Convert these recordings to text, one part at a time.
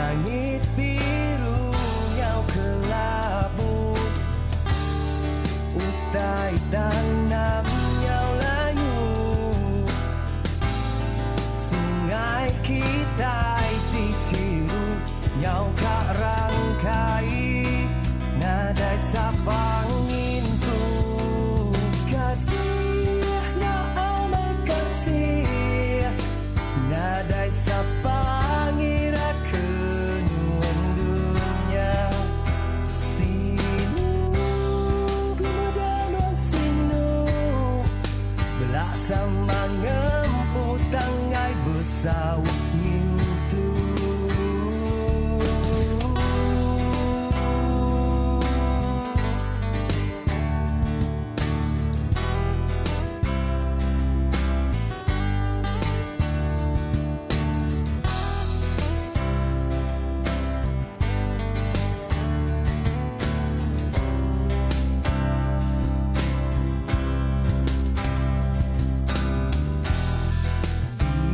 Langit biru nyau kelabu Utai tanam nyau layu Sungai kitai ti chiru nyau ka rangkai Nadai sapa ngintu Kasih nya amai kasih Nadai sapa ngira ke nuan dunya Sinu ku meda nuan sinu Bela sama ngempu tanggai besaup ngintu.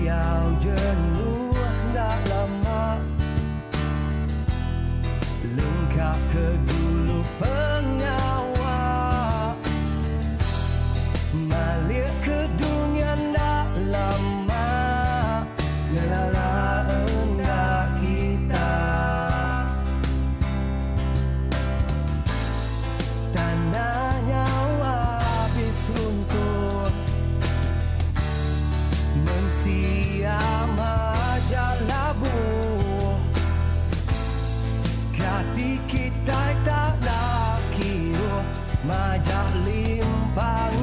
Diau jenuh enda lama Lengka ke dulu pengawa Malik ke dunya enda lama Ngelala enda kita Tanah nyawa abis runtuh Mensia majak labuh Kati kitai tak kiruh Majak limpang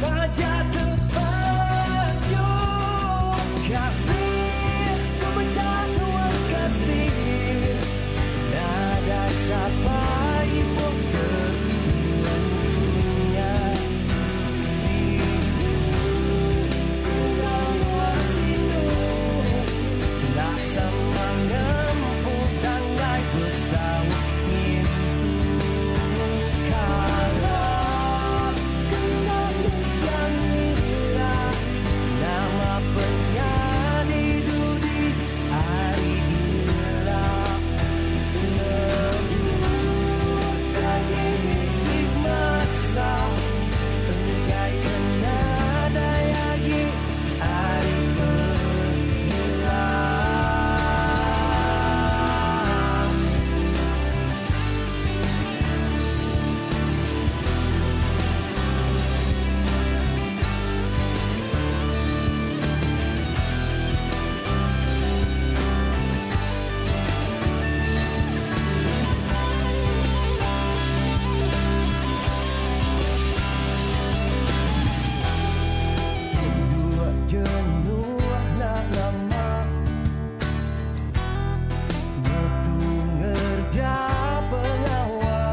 Majak tepanjuk Kasih ku meda nuan kasih Nadai sapa ibuh ke nuan dunya Sinu ku enggau nuan sinu Enda sama ngempu tanggai besaup ngintu Kala kena mensia ngira Nama penyadi dudi ari ila Lebuh agi bisi masa Enggai ke nadai agi ari pengila. Duduk jenuh enda lama Ngetu ngerja pengawa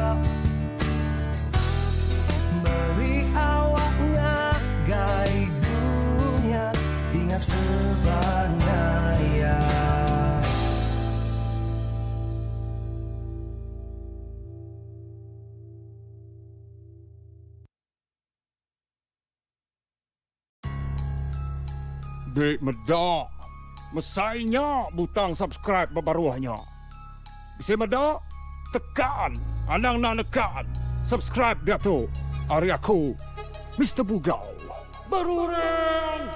Meri awak ngagai dunya Dinga sebana iya. Dek meda mesai nya butang subscribe ba baruh nya. Bisi meda tekan anang enda nekan subscribe diatu ari aku Mister Bugau. Berurang.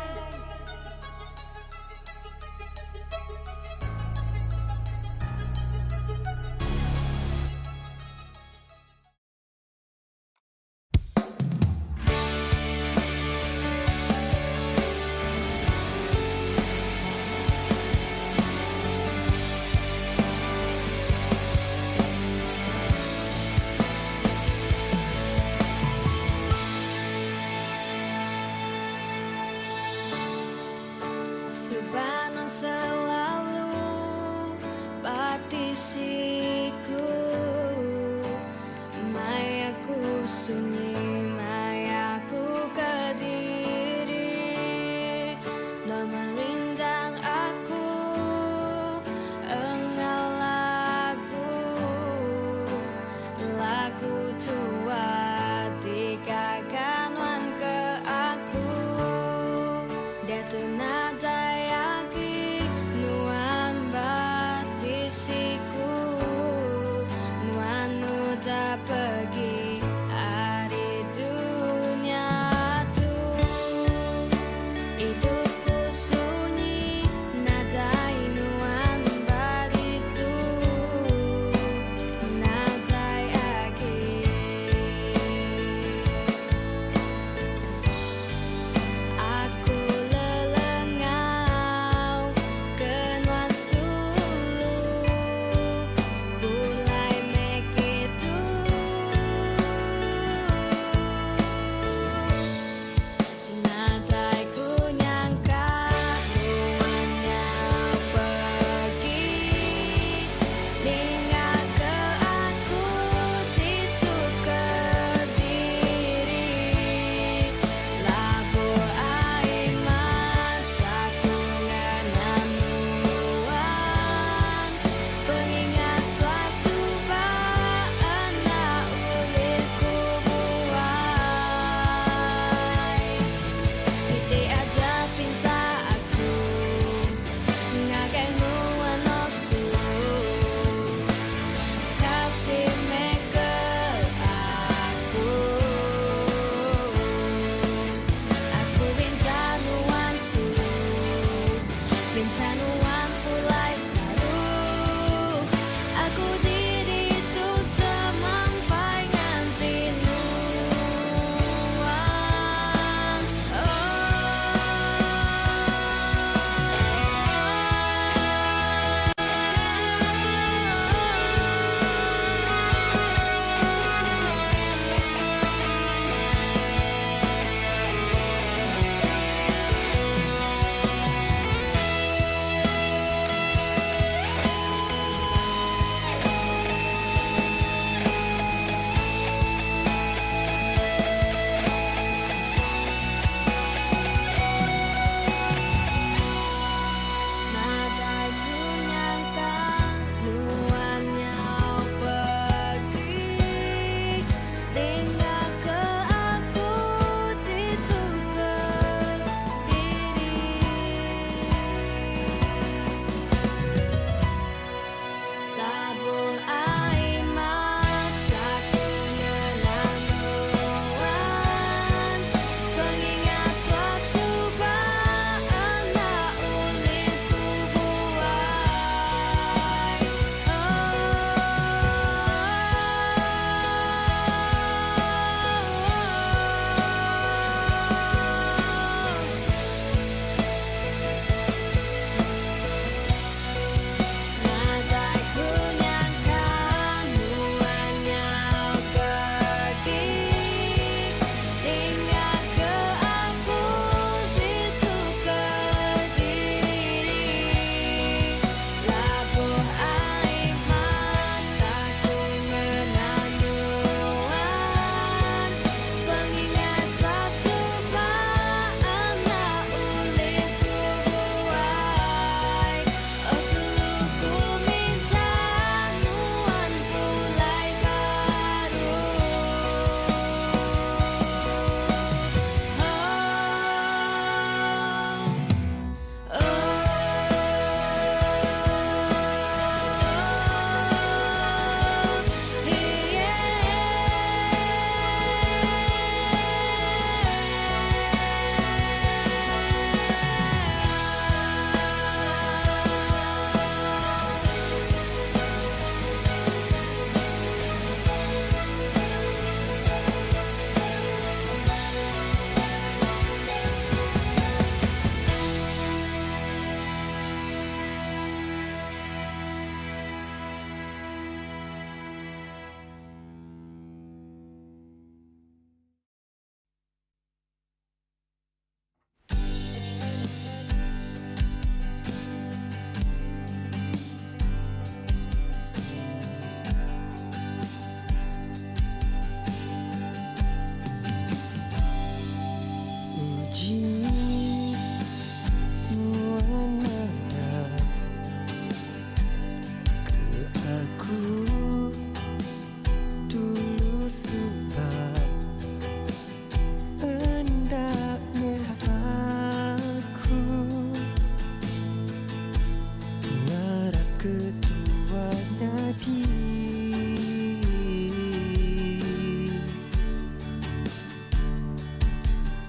tua nyadi.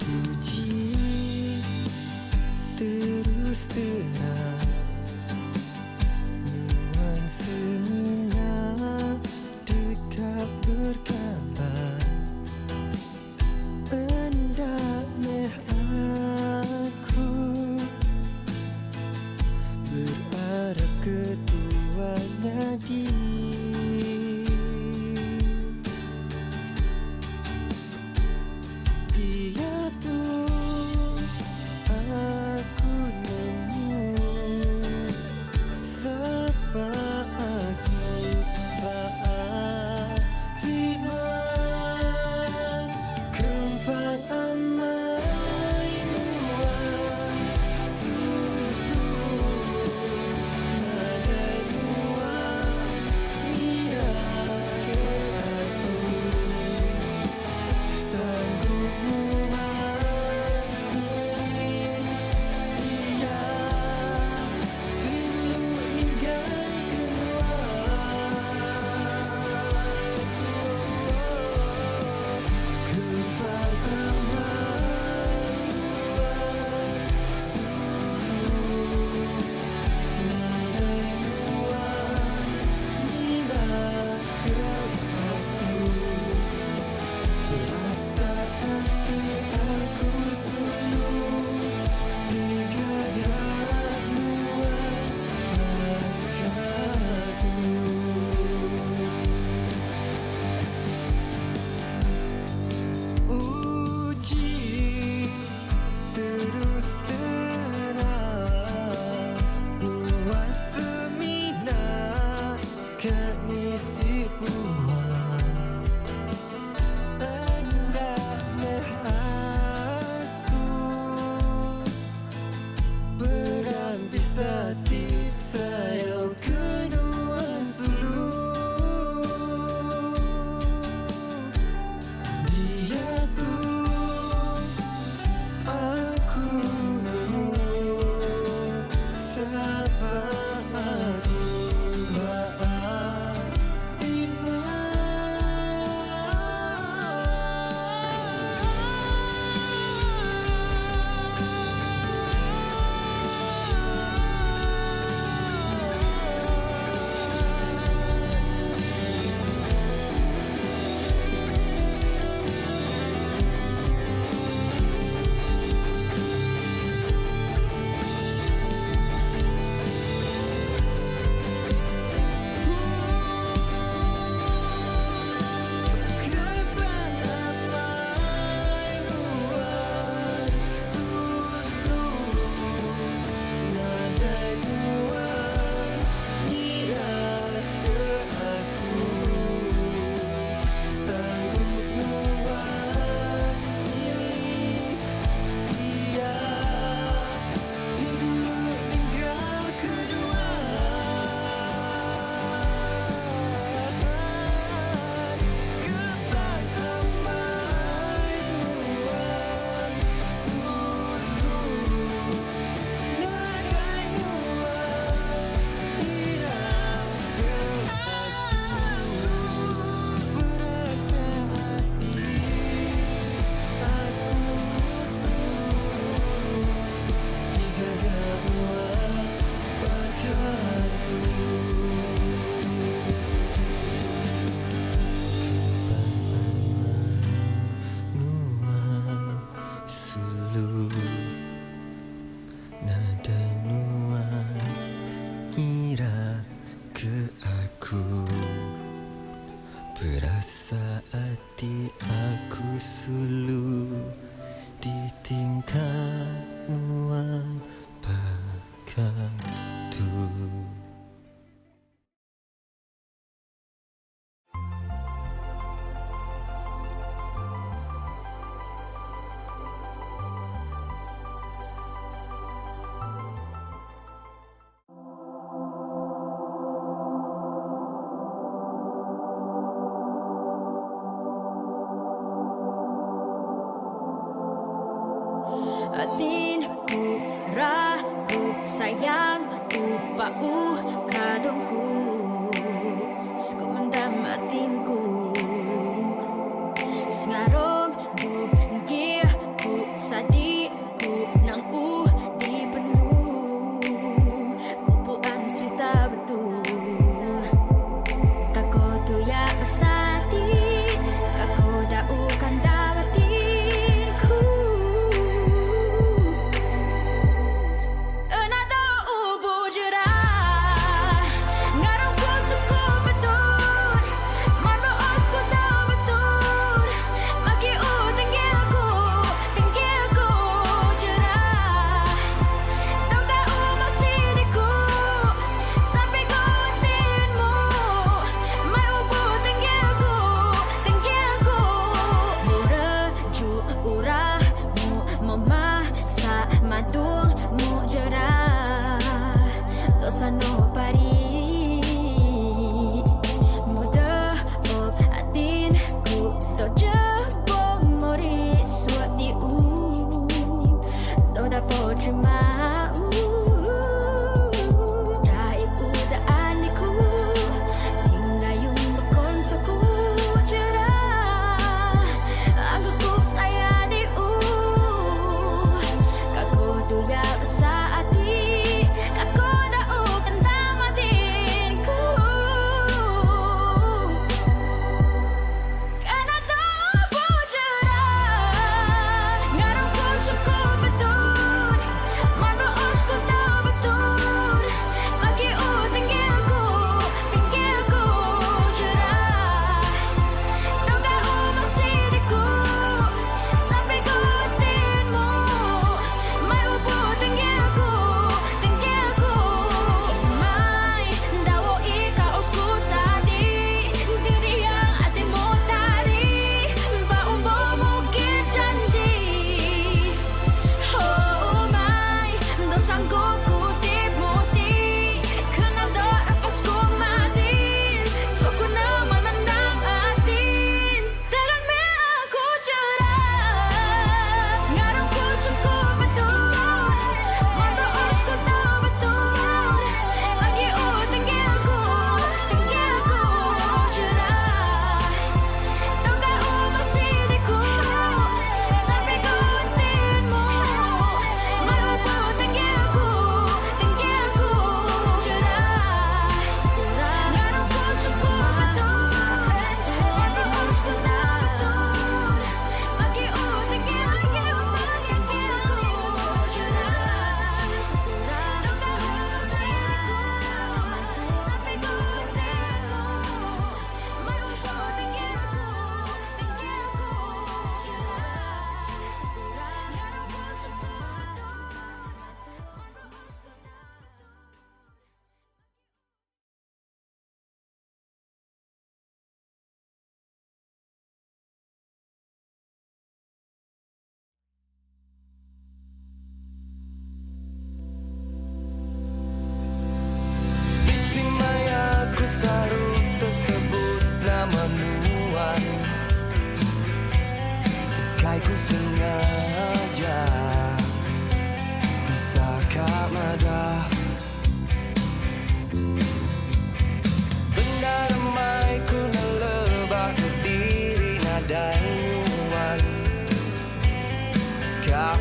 Uji terus terang nuan semina deka berkaban. Enda meh aku berarap ke tua nyadi. Diatu aku nemu sapa aku ba ati nuan. Kempang amai nuan sulu nadai nuan ngira ke aku. Sanggup nuan milih dia dulu ninggal ke nuan. Kempang amai nuan sulu nadai nuan ngira ke aku. Berasa ati aku sulu digaga nuan baka tu. Uji terus terang nuan semina ke ngisi peluang. Enda meh aku berambis ati sayau ke nuan sulu. Diatu aku nemu sapa aku ba ati nuan. Kepang amai nuan sulu nadai nuan ngira ke aku. Sanggup nuan milih dia dulu ninggal ke nuan. Kepang amai nuan sulu nadai nuan ngira ke aku. Berasa ati aku sulu digaga nuan baka tu. Nuan sulu nadai nuan ngira ke aku. Berasa ati aku sulu ditingkah nuan baka tu. Atin ku ragu sayang ku bau kadungku.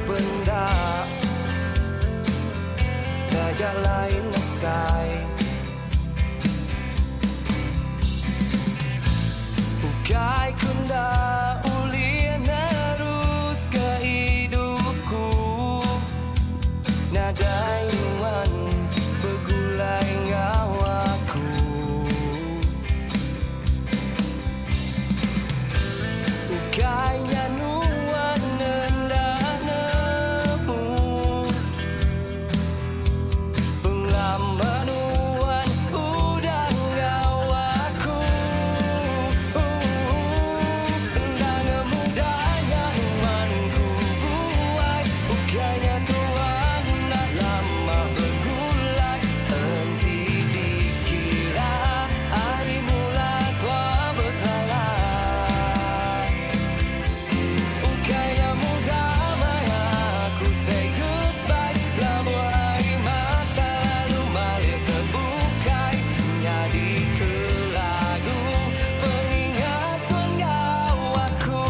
penda Taja lain asai Ukai ku enda ulih nerus ke idup ku Nadai nuan begulai enggau aku. Ukai nya nuan enda nemu Pengelama nuan udah enggau aku. Enda ngemuda nya nuan ku buai. Ukai nya tuan enda lama begulai. Enti dikira ari mula tua bekelala. Ukai nya muda maya aku say goodbye. Labuh ai mata lalu malih tebukai. Nyadi ke lagu pengingat enggau aku.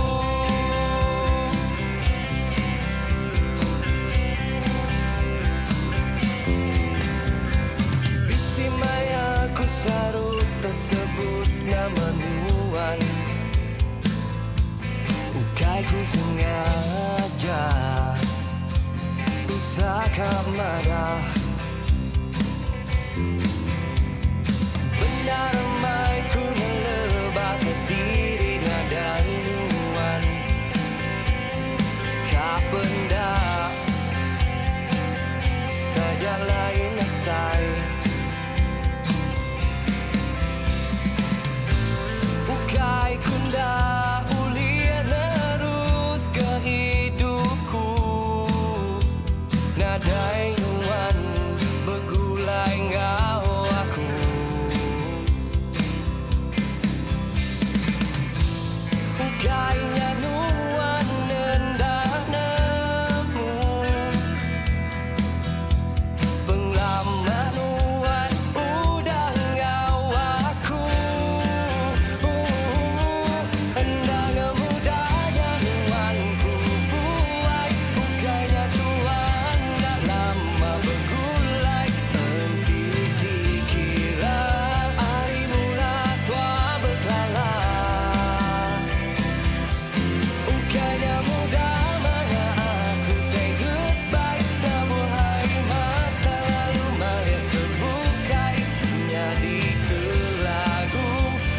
Bisi maya ku saru tesebut nama nuan. Ukai ku sengaja Tusah ka madah. Bendar amai ku neleba ke diri nadai nuan. Ka penda taja lain asai. Ukai ku enda ulih nerus ke idup ku. Nadai nuan begulai enggau aku. Ukai nya nuan enda nemu. Pengelama nuan udah enggau aku. Enda ngemuda nya nuan ku buai. Ukai nya tuan enda lama begulai. Enti dikira ari mula tua bekelala. Ukai nya muda maya aku say goodbye. Tabuh ai mata lalu malih terbukai. Nyadi ke lagu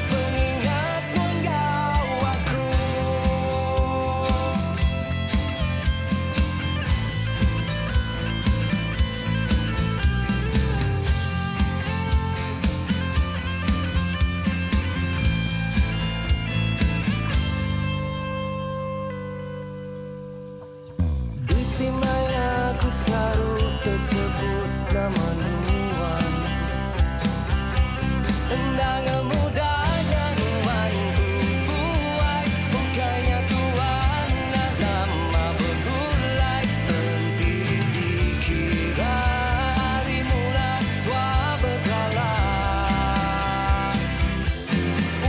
pengingat enggau aku. Bisi maya ku selalu tersebut nama nuan. Enda ngemuda nya nuan ku buai. Ukai nya tuan enda lama begulai. Enti dikira ari mula tua bekelala.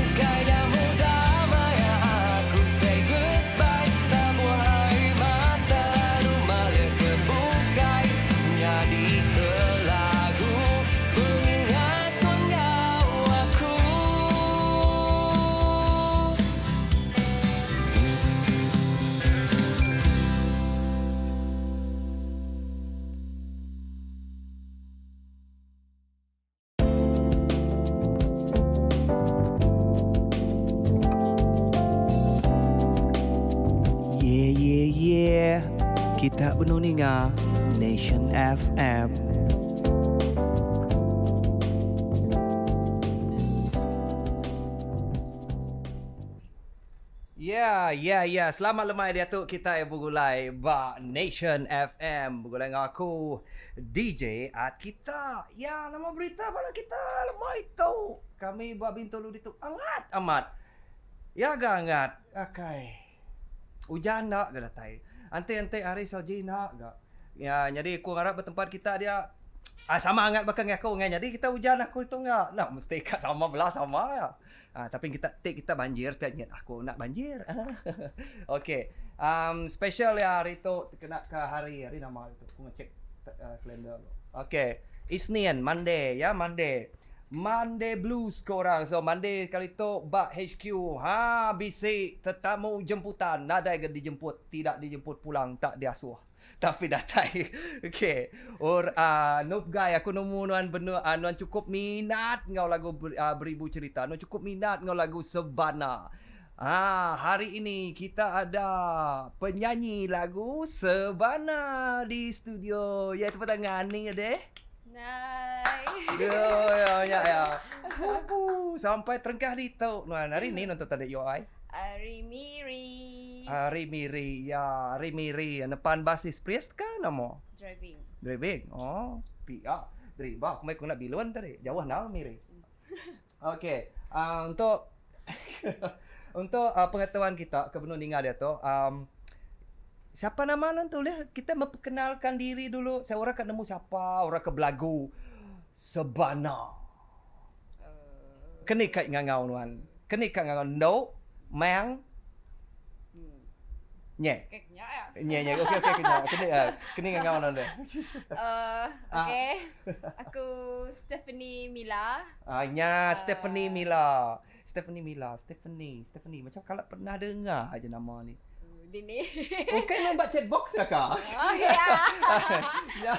Ukai nya muda maya aku say goodbye. Tabuh ai mata lalu malih ke bukai. Nyadi ke lagu pengingat enggau aku. Yeah yeah yeah Kita benung ninga Nation FM. Yeah, yeah, yeah. Selamat lemai diatu kitai begulai ba Nation FM begulai enggau aku DJ Art Kita. Ya, nama berita bala kita lemai tu? Kami ba Bintulu ditu angat amat. Ya ga angat. Akai. Ujan enda ga datai. Anti-anti hari salji enda ga. Ya, nyadi aku ngarap ba tempat kita dia. Ah sama angat baka ngi aku ngai nyadi kita ujan aku tu nga enda mesti ka sama bela sama ya. Ah tapi kita ti kita banjir pia nyet aku enda banjir. Okey. Um special ya hari tu kena ke hari hari nama hari tu aku ngecek uh, kalender tu. Okey. Isnin, Monday ya, Monday. Monday Blues ko orang. So Monday kali tu ba HQ. Ha bisi tetamu jemputan nadai ga dijemput, tidak dijemput pulang tak diasuh. Tapi datai. Okey. Or uh, Noob Guy aku nemu nuan benu uh, nuan cukup minat enggau lagu ber, uh, Beribu Cerita. Nuan cukup minat enggau lagu Sebana. Ah, hari ini kita ada penyanyi lagu Sebana di studio. Ya, tepuk tangan ni deh. Nai. Yo, ya, ya, ya. Pupu, sampai terengkah ditu nuan. Hari ni nonton tadi UI. Ari Miri. Ari Miri, ya, Ari Miri. Nepan basis Prius ke nama? Driving. Driving. Oh, pia. Driba. Aku mai ku nak bilun tadi. Jauh nau Miri. Okey, uh, untuk untuk uh, pengetahuan kita ke benung ninga dia tu, um, siapa nama nan tu leh? Kita memperkenalkan diri dulu. Saya orang kat nemu siapa, orang ke belagu Sebana. Keni ka ngangau nuan. Keni ka ngangau endo mang nye. Nya ya. Nye nye. Okey okey kena. Keni uh, keni ngangau nuan deh. Okay. Aku Stephanie Mila. Ah nya Stephanie Mila. Stephanie Mila, Stephanie, Stephanie macam kalau pernah dengar aja nama ni. Dini. Okey nombak chat box ya kak? Oh ya. Ya.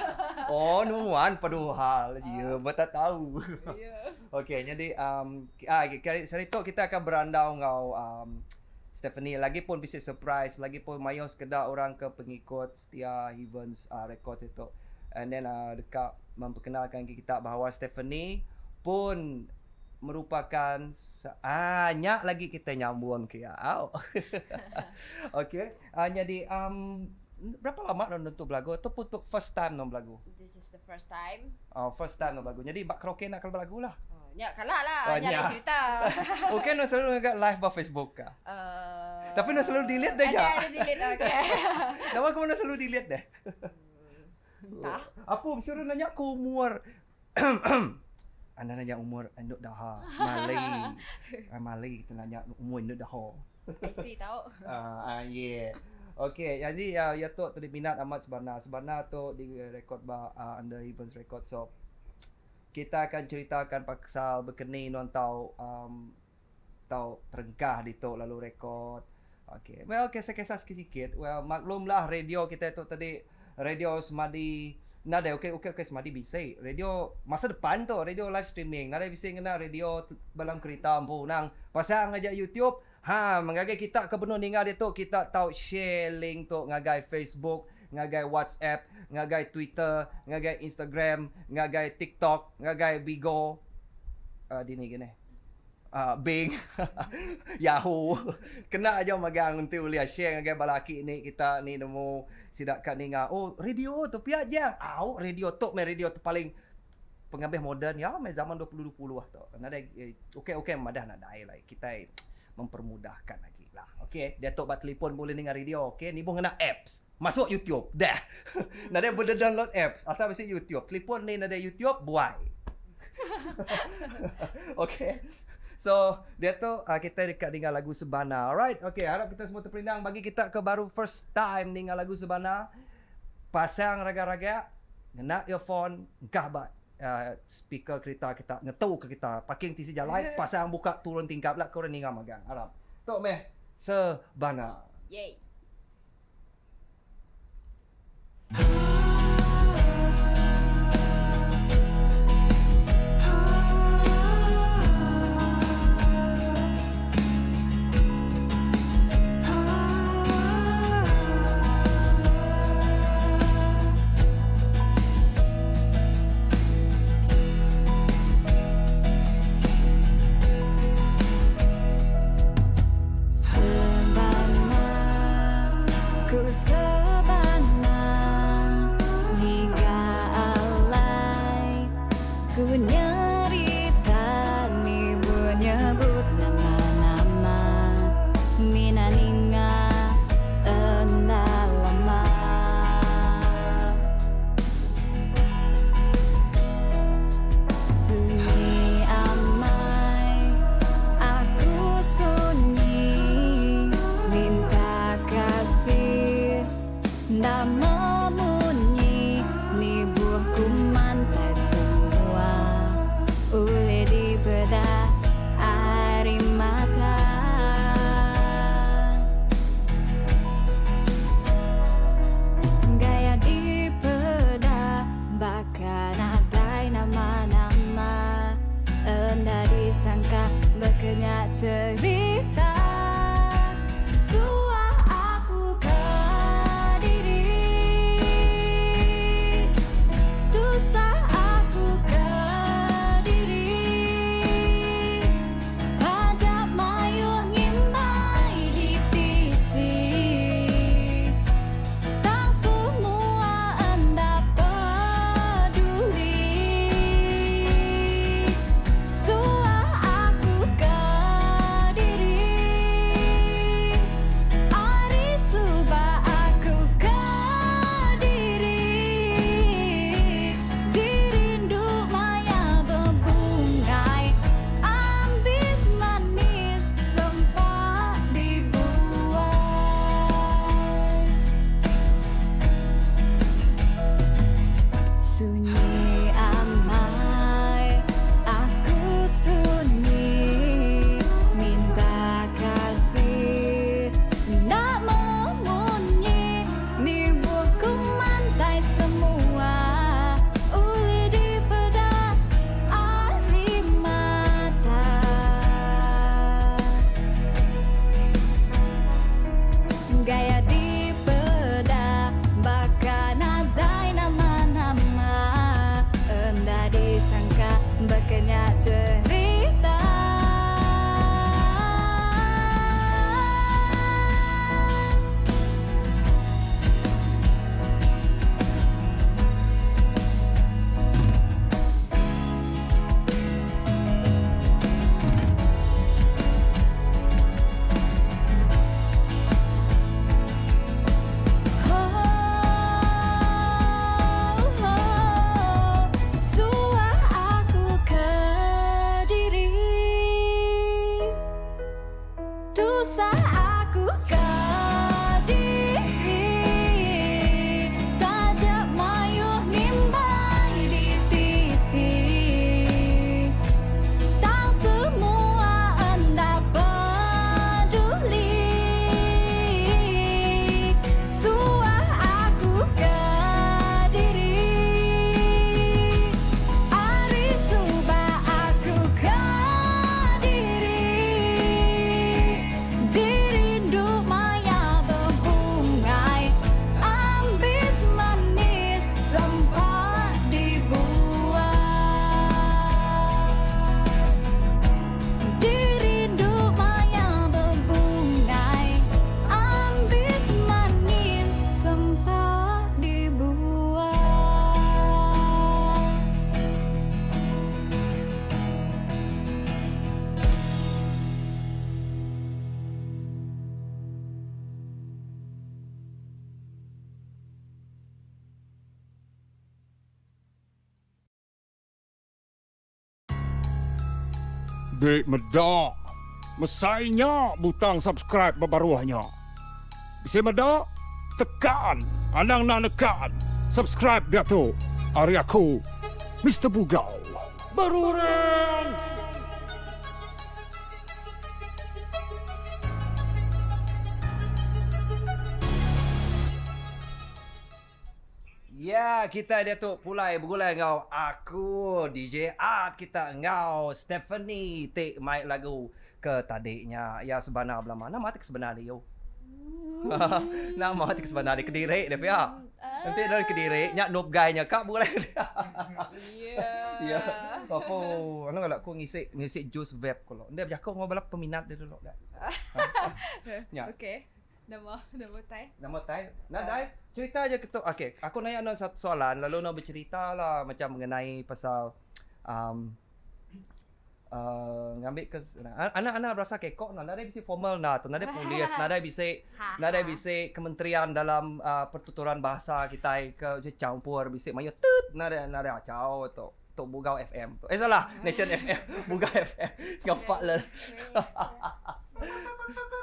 Oh, nuan paduhal. Ya, yeah, tak tahu. Ya. Okey, jadi um ah hari tu kita akan berandau ngau um Stephanie lagi pun bisi surprise, lagi pun mayuh sekeda orang ke pengikut setia Heavens uh, Records itu. And then uh, dekat memperkenalkan kita bahawa Stephanie pun merupakan ah nyak lagi kita nyambung ke ya. Au. Okey. Ah jadi um berapa lama non untuk belagu ataupun untuk first time non belagu? This is the first time. Oh, first time non belagu. Jadi bak karaoke nak kalau belagu lah. Oh, nyak kalah lah, Oh, nyak nyak. nak cerita. Okey non selalu ngagak live ba Facebook ka. Tapi non selalu delete dah Ada ya. ada delete okey. Nama aku non selalu delete dah. Entah. Apa mesti orang nanya aku umur. Anda nanya umur Induk Daha. Malay. Ah, Malay kita nanya umur Induk Daha. I see tau. Ah, uh, yeah. Okey, jadi uh, ya tu tadi minat amat Sebana. Sebana tu di rekod ba uh, under Evans Record. So kita akan ceritakan pasal berkeni non tau um, tau terengkah di tu lalu rekod. Okey. Well, kisah-kisah sikit-sikit. Well, maklumlah radio kita tu tadi radio semadi nada okey okey okey semadi bisi. Radio masa depan tu radio live streaming. Nada bisi ngena radio dalam kereta empu nang pasang aja YouTube. Ha, mengagai kita ke benung ninga dia tu kita tau share link tu ngagai Facebook, ngagai WhatsApp, ngagai Twitter, ngagai Instagram, ngagai TikTok, ngagai Bigo. Dini gini. Bing, Yahoo. Kena aja magang nanti boleh share ngagai balaki ni kita ni nemu sidak kat ninga. Oh, radio tu pia je. Au, radio tu me radio tu paling pengabih moden ya, me zaman 2020 lah tu. Nada okey okey madah nak dai lah. Kita mempermudahkan lagi lah. Okey, dia tok bat telefon boleh dengar radio. Okey, ni pun kena apps. Masuk YouTube. Dah. Nada boleh download apps. Asal mesti YouTube. Telefon ni nada YouTube buai. Okey. So, dia tu uh, kita dekat dengar lagu Sebana. Alright. Okey, harap kita semua terperindang bagi kita ke baru first time dengar lagu Sebana. Pasang raga-raga, ngena earphone, engkah ba speaker kereta kita, ngetu ke kita, parking tisi jalan, pasang buka turun tingkap lah korang dengar magang. Harap. Tok meh Sebana. Yay. Sebana, ku sebana, hingga disangka baka nya cherita Suah aku kediri Tusah aku kediri Taja mayuh ngimbai di tisi Tang semua enda peduli Suah aku kediri Ari suba aku kediri Dirindu maya bebungai Ambis manis sempa dibuai. Sunyi amai aku sunyi Minta kasih enda memunyi Nibuh ku mantai semua Ulih dipeda ari mata. Gaya dipeda baka nadai nama-nama Enda disangka baka nya cherita. Suah aku kediri. Tusah aku kediri Taja mayuh ngimbai di tisi Tang semua enda peduli Suah aku kediri Ari suba aku kediri Dirindu maya bebungai Ambis manis sempat dibuai Dirindu maya bebungai Ambis manis sempat dibuai. Dek meda mesai nya butang subscribe ba baruh nya. Bisi meda tekan anang enda nekan subscribe diatu ari aku Mister Bugau. Berurang. Ya, kita diatu pulai begulai enggau aku DJ Art kita enggau Stephanie ti mai lagu ke tadi nya. Iya sebana belama. Nama ti ke sebana diu? Nama ti ke sebana di kediri dia pia. Enti deh kediri nya noob guy nya ka begulai. Ya. Apo, anu galak ku ngisi ngisi jus vape ku lo. Enda bejaku enggau bala peminat dia dulu ga. Nya. Okey. Nama nama utai? Nama utai? Nadai. Cerita aja ketu. Okey, aku nanya nuan satu soalan lalu nuan bercerita lah macam mengenai pasal um, uh, ngambil ke anak-anak berasa kekok nah nadai bisi formal nah tu nadai polis nadai bisi nadai bisi kementerian dalam uh, pertuturan bahasa kitai ke campur bisi mayuh tut nadai nadai acau tu tu Bugau FM tu. Eh salah, Nation FM, Bugau FM. Ngapak lah.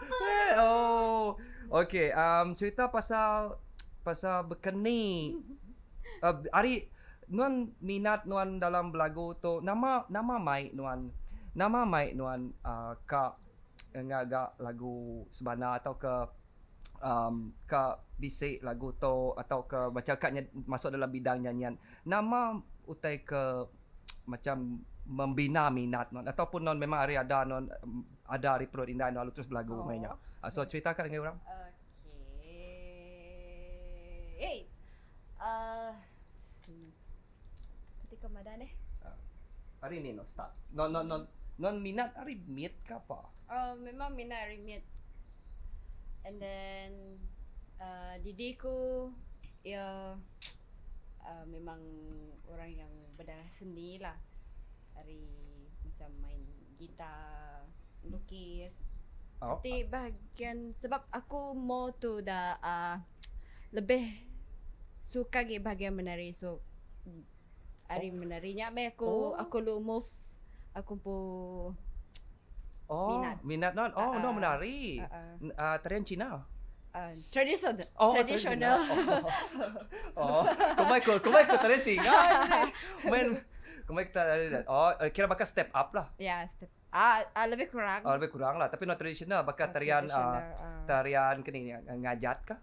Eh, oh. Okey, um, cerita pasal pasal bekeni. Uh, ari nuan minat nuan dalam belagu tu nama nama mai nuan nama mai nuan uh, ka ngaga lagu sebana atau ke um, ka bisi lagu tu atau ke macam ka masuk dalam bidang nyanyian nama utai ke macam membina minat nuan ataupun nuan memang ari ada nuan ada ari perut indai nuan lalu terus belagu meh nya. So cerita ka ngagai orang. Okay. Uh, Ti ko madah neh. Ari ni no start. No no no non minat ari mit ka apa? Uh, memang minat ari mit. And then uh, didi ku iya uh, memang orang yang berdarah seni lah. Ari macam main gitar, lukis. Oh. Ti bahagian sebab aku more to the uh, lebih suka agi bahagian menari so ari menari nya meh aku Oh. aku lu move aku empu Oh, minat. minat non. Oh, Uh-uh. no menari. Uh-uh. Tarian Cina. Traditional. Oh, traditional. Oh, kumai ko, kumai ko tarian Cina. Men, kumai kita oh, kira bakal step up lah. Ya, yeah, step. Ah, ah, lebih kurang. Oh, lebih kurang lah. Tapi no traditional bakal Ah, tarian traditional, ah. tarian kini ngajat kah?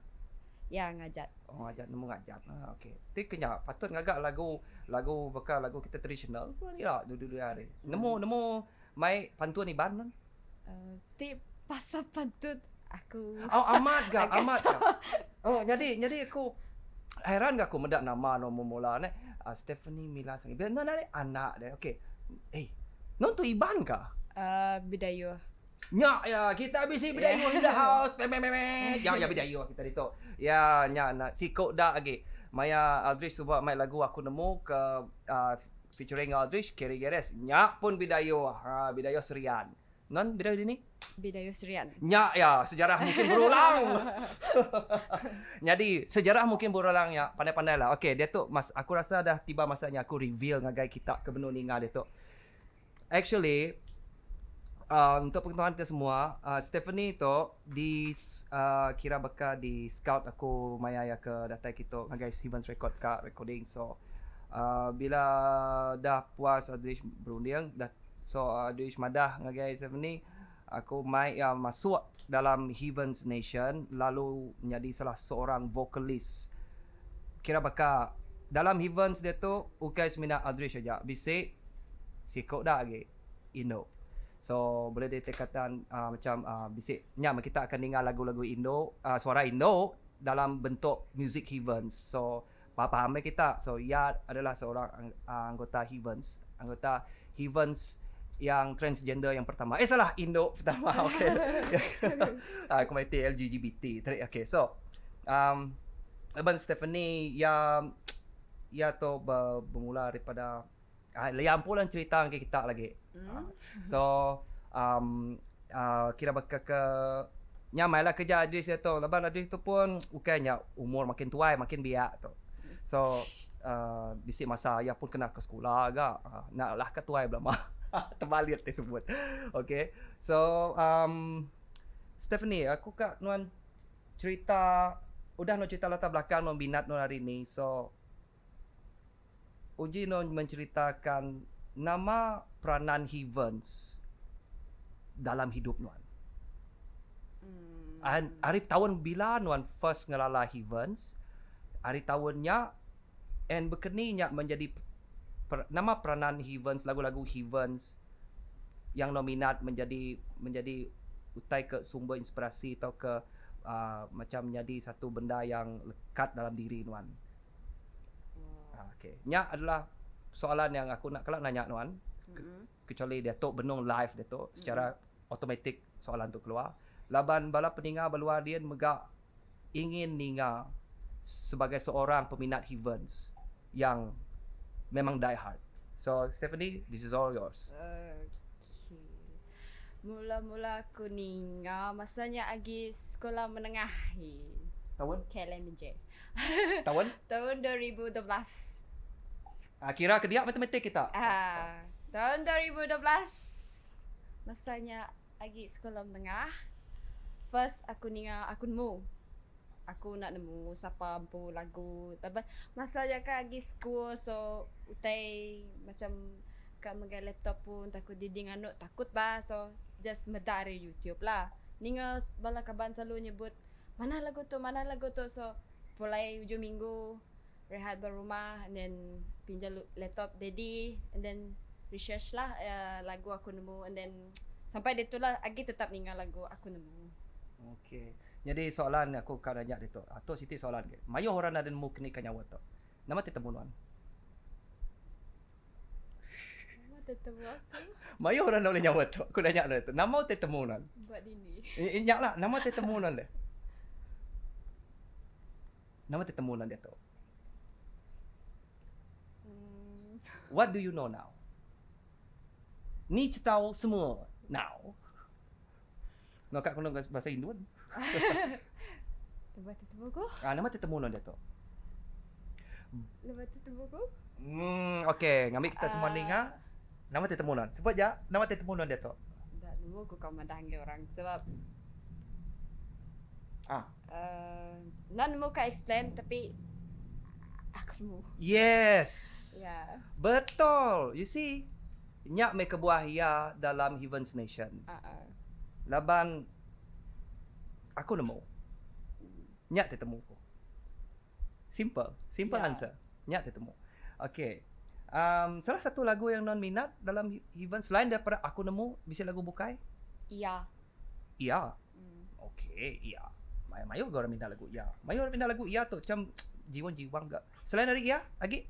Ya, ngajat. Oh, ngajat nemu ngajat. Ah, okey. Ti kenya patut ngagak lagu lagu bakal lagu kita traditional. Apa ni lah dulu-dulu hari. Nemu nemu mai pantun Iban kan? Ti pasal pantun aku. Oh, amat ga, Agak amat ga. Oh, jadi jadi aku heran ga aku meda nama no mula ne. Stephanie Mila Sungai. Biar nona anak dia. Okey. Eh, non tu Iban ka? Bidayuh. Nyak ya, kita bisi Bidayuh in the house. Meh meh meh meh. Ya ya Bidayuh kita ditu. Ya nya nak siko da agi. Maya Aldrich suba mai lagu aku nemu ke featuring Aldrich Kerry Geres. Nyak pun Bidayuh. Ha Bidayuh Serian. Non Bidayuh dini? Bidayuh Serian. Nyak ya, sejarah mungkin berulang. Jadi sejarah mungkin berulang ya. Pandai-pandai lah. Okey, dia tu mas aku rasa dah tiba masanya aku reveal ngagai kita ke benung ninga dia tu. Actually untuk pengetahuan kita semua, Stephanie tu di kira baka di scout aku maya iya ke datai kitu ngagai Stevens Record ka recording. So bila dah puas Adrish berunding dah so Adrish madah ngagai Stephanie aku mai iya masuk dalam Heavens Nation lalu nyadi salah seorang vokalis. Kira baka dalam Heavens diatu ukai semina Aldrich aja bisi siku da agi indu. So boleh ditekatan uh, macam uh, bisi nya meh kita akan ninga lagu-lagu indu uh, suara indu dalam bentuk music Heavens. So faham meh kita. So iya adalah seorang uh, anggota Heavens, anggota Heavens yang transgender yang pertama. Eh salah, indu pertama. Okey. Ah komuniti LGBT. Okey. So um Abang Stephanie ya ya tu bermula daripada ah, yang pun cerita ke kita lagi. So um, kira baka ke nyamai lah kerja Adris dia tu. Laban Adris tu pun bukannya umur makin tuai makin biak tu. So bisi masa ia pun kena ke sekolah agak. Nak lah ke tuai belama. Terbalik dia sebut. Okay. So um, Stephanie, aku kak nuan cerita udah nuan cerita latar belakang nuan minat nuan hari ni. So uji nuan menceritakan nama peranan Heavens dalam hidup nuan. Hmm. Hari tahun bila nuan first ngelala Heavens? Hari tahunnya and berkeni nya menjadi nama peranan Heavens, lagu-lagu Heavens yang nominat menjadi menjadi utai ke sumber inspirasi atau ke macam menjadi satu benda yang lekat dalam diri nuan. Oh. Okey. Nya adalah soalan yang aku nak kelak nanya nuan. Kecuali dia tu benung live dia tu secara automatik soalan tu keluar. Laban bala peninga beluar dia megak ingin ninga sebagai seorang peminat Heavens yang memang die hard. So Stephanie, this is all yours. Okay. Mula-mula aku ninga masanya agi sekolah menengah. Tahun? KLMJ. Tahun? Tahun 2012. Ah, kira ke dia matematik kita. Ah, tahun 2012. Masanya agi sekolah menengah. First aku ninga aku nemu. Aku nak nemu siapa empu lagu. Tapi masa je kan agi school so utai macam kat megai laptop pun takut diding anu takut bah so just meda ari YouTube lah. Ninga bala kaban selalu nyebut mana lagu tu mana lagu tu so pulai hujung minggu rehat ba rumah and then pinjam laptop daddy and then research lah uh, lagu aku nemu and then sampai ditu lah agi tetap ninga lagu aku nemu. Okey. Nyadi soalan aku ka nanya ditu. Tu siti soalan ke. Mayuh orang nadai nemu keni ka nyawa tu. Nama ti temu nuan? Nama ti temu aku? Mayuh orang enda ulih nyawa tu. Aku nanya nuan tu. Nama ti temu nuan? Ba dini. Nya lah, nama ti temu nuan deh. Nama ti temu nuan diatu? Hmm. What do you know now? Ni cetau semua now. Ngakak ku bahasa Indon. Nama ti temu ku? Ah, nama ti temu nuan diatu? Nama ti temu ku? Hmm, okey, ngambi kita semua ninga. Nama ti temu nuan? Sebut ja, nama ti temu nuan diatu? Enda nemu ku kau madah enggau orang sebab Ah. Uh, enda nemu ka explain tapi aku nemu. Yes. Yeah. Betul. You see? Nya meh kebuah iya dalam Heavens Nation. Uh-uh. Laban aku nemu. Nya ti temu ku. Simple. Simple Yeah. answer. Nya ti temu. Okay. Um, salah satu lagu yang non minat dalam Heavens selain daripada aku nemu bisi lagu bukai? Iya. Iya. Mm. Okey, iya. Mayuh ga orang minat lagu iya. Mayuh orang minat lagu iya tu macam jiwang-jiwang ga. Selain dari iya, lagi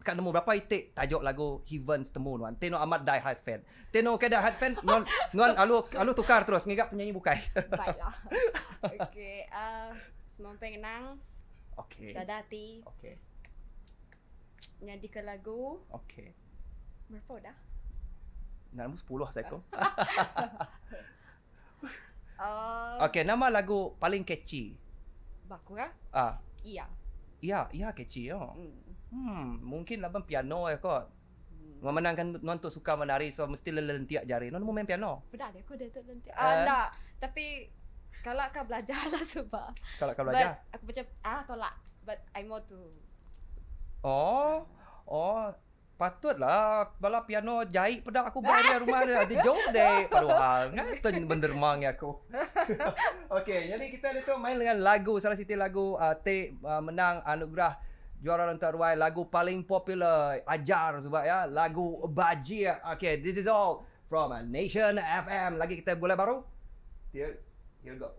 ka nemu berapa itik tajuk lagu Heavens temu nuan. Ti nuan amat die hard fan. Ti nuan okay die hard fan, nuan nuan alu alu tukar terus ngiga penyanyi bukai. Baiklah. Okey, uh, semua pengenang. Okey. Sada ati. Okey. Nyadi ke lagu. Okey. Berapa udah? Nak nemu 10 saya ko. Uh, Okey, nama lagu paling catchy. Baku kah? Ah. Iya. Iya, iya catchy yo. Hmm. Hmm, mungkin laban piano ya kot. Hmm. Memenangkan nuan tu suka menari so mesti lelentiak jari. Nuan mau main piano? Pernah dia aku dia tu lentiak. Eh? Ah, enggak. Tapi kalau kau belajar lah sebab. Kalau kau belajar. But aku macam ah tolak. But I more to Oh. Oh, patutlah bala piano jahit peda aku ba dia rumah dia. Dia jauh deh. Padahal ngata bendermang aku. Okey, jadi kita ada tu main dengan lagu salah satu lagu uh, T menang anugerah juara rentak ruai lagu paling popular ajar sebab ya lagu Bajia. Okey, this is all from Nation FM. Lagi kita boleh baru. Here, here go.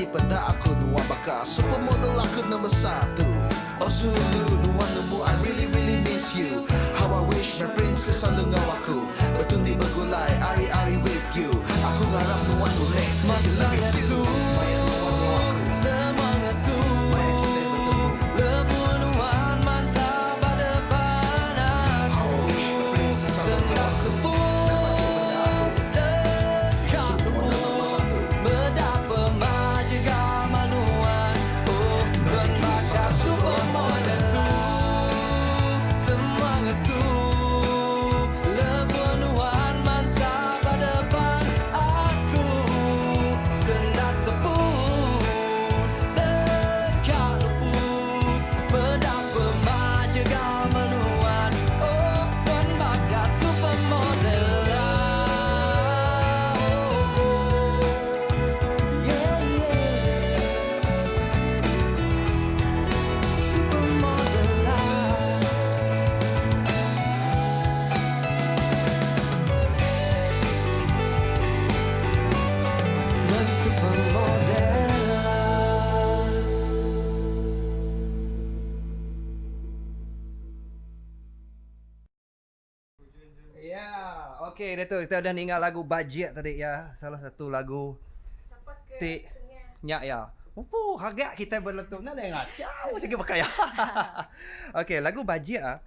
dipeda aku Nuan baka supermodel aku nombor satu Oh sulu nuan nemu I really really miss you How I wish my princess selalu enggau aku Betundi begulai ari ari with you Aku ngarap nuan ulih say you love me too Maya nuan enggau aku Semangat tu Maya kitai betemu Lebuh nuan mansa ba depan aku How I wish my princess selalu enggau Senang aku sebut Nama ke peda aku deka Supermodel nombor satu Meda pemaja gamal nuan Oh Nuan sigi Baka baka supermodel supermodel tu Semangat tu Lebuh nuan mansa ba depan aku Sendat seput Deka luput Meda pemaja gamal nuan Oh nuan baka supermodel ah, oh, oh. Yeah, yeah. Supermodel lah. Nuan supermodel lah. Ya, okey Datuk kita udah ninga lagu Bajik tadi ya, salah satu lagu Sapa ke ti tengah. nya ya. Upu agak kita beletup nadai ngachau sigi baka ya. Okey, lagu Bajik ah.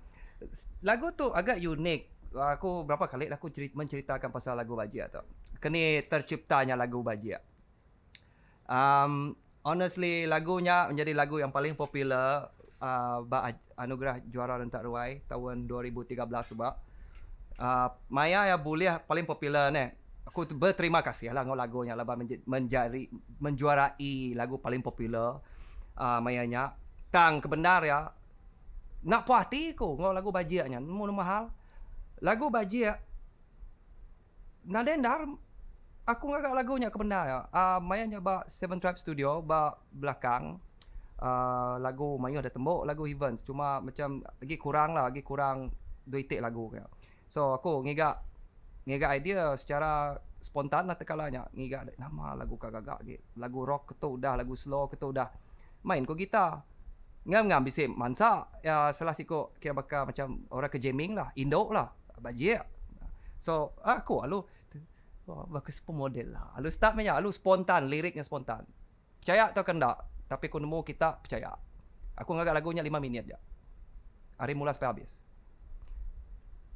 Lagu tu agak unik. Aku berapa kali aku cerit, menceritakan pasal lagu Bajik tu. Keni terciptanya lagu Bajik. Um, honestly lagunya menjadi lagu yang paling popular ba anugerah juara rentak ruai tahun 2013 sebab maya ya bulih paling popular neh. Aku berterima kasih lah ngau lagunya laban menjadi menjuarai lagu paling popular maya nya. Tang kebendar ya nak puas ati ku ngau lagu bajik nya nemu nama hal. Lagu bajik nadai endar aku ngaga lagu nya kebendar ya. Maya nya ba Seven Tribe Studio ba belakang lagu mayuh da tembu lagu Evans cuma macam agi kurang lah agi kurang dua iti lagu nya. So aku ngiga ngiga idea secara spontan lah tekala nya ngiga nama lagu ka gaga agi lagu rock ke tu udah lagu slow ke tu udah main ku gitar. Ngam ngam bisi mansa ya salah siku kira baka macam orang ke jamming lah indu lah bajik. So aku alu baka supermodel lah alu start meh nya alu spontan lirik nya spontan. Pechaya tauka enda tapi ku nemu kita pechaya. Aku ngaga lagu nya lima minit ja. Ari mula sampai habis.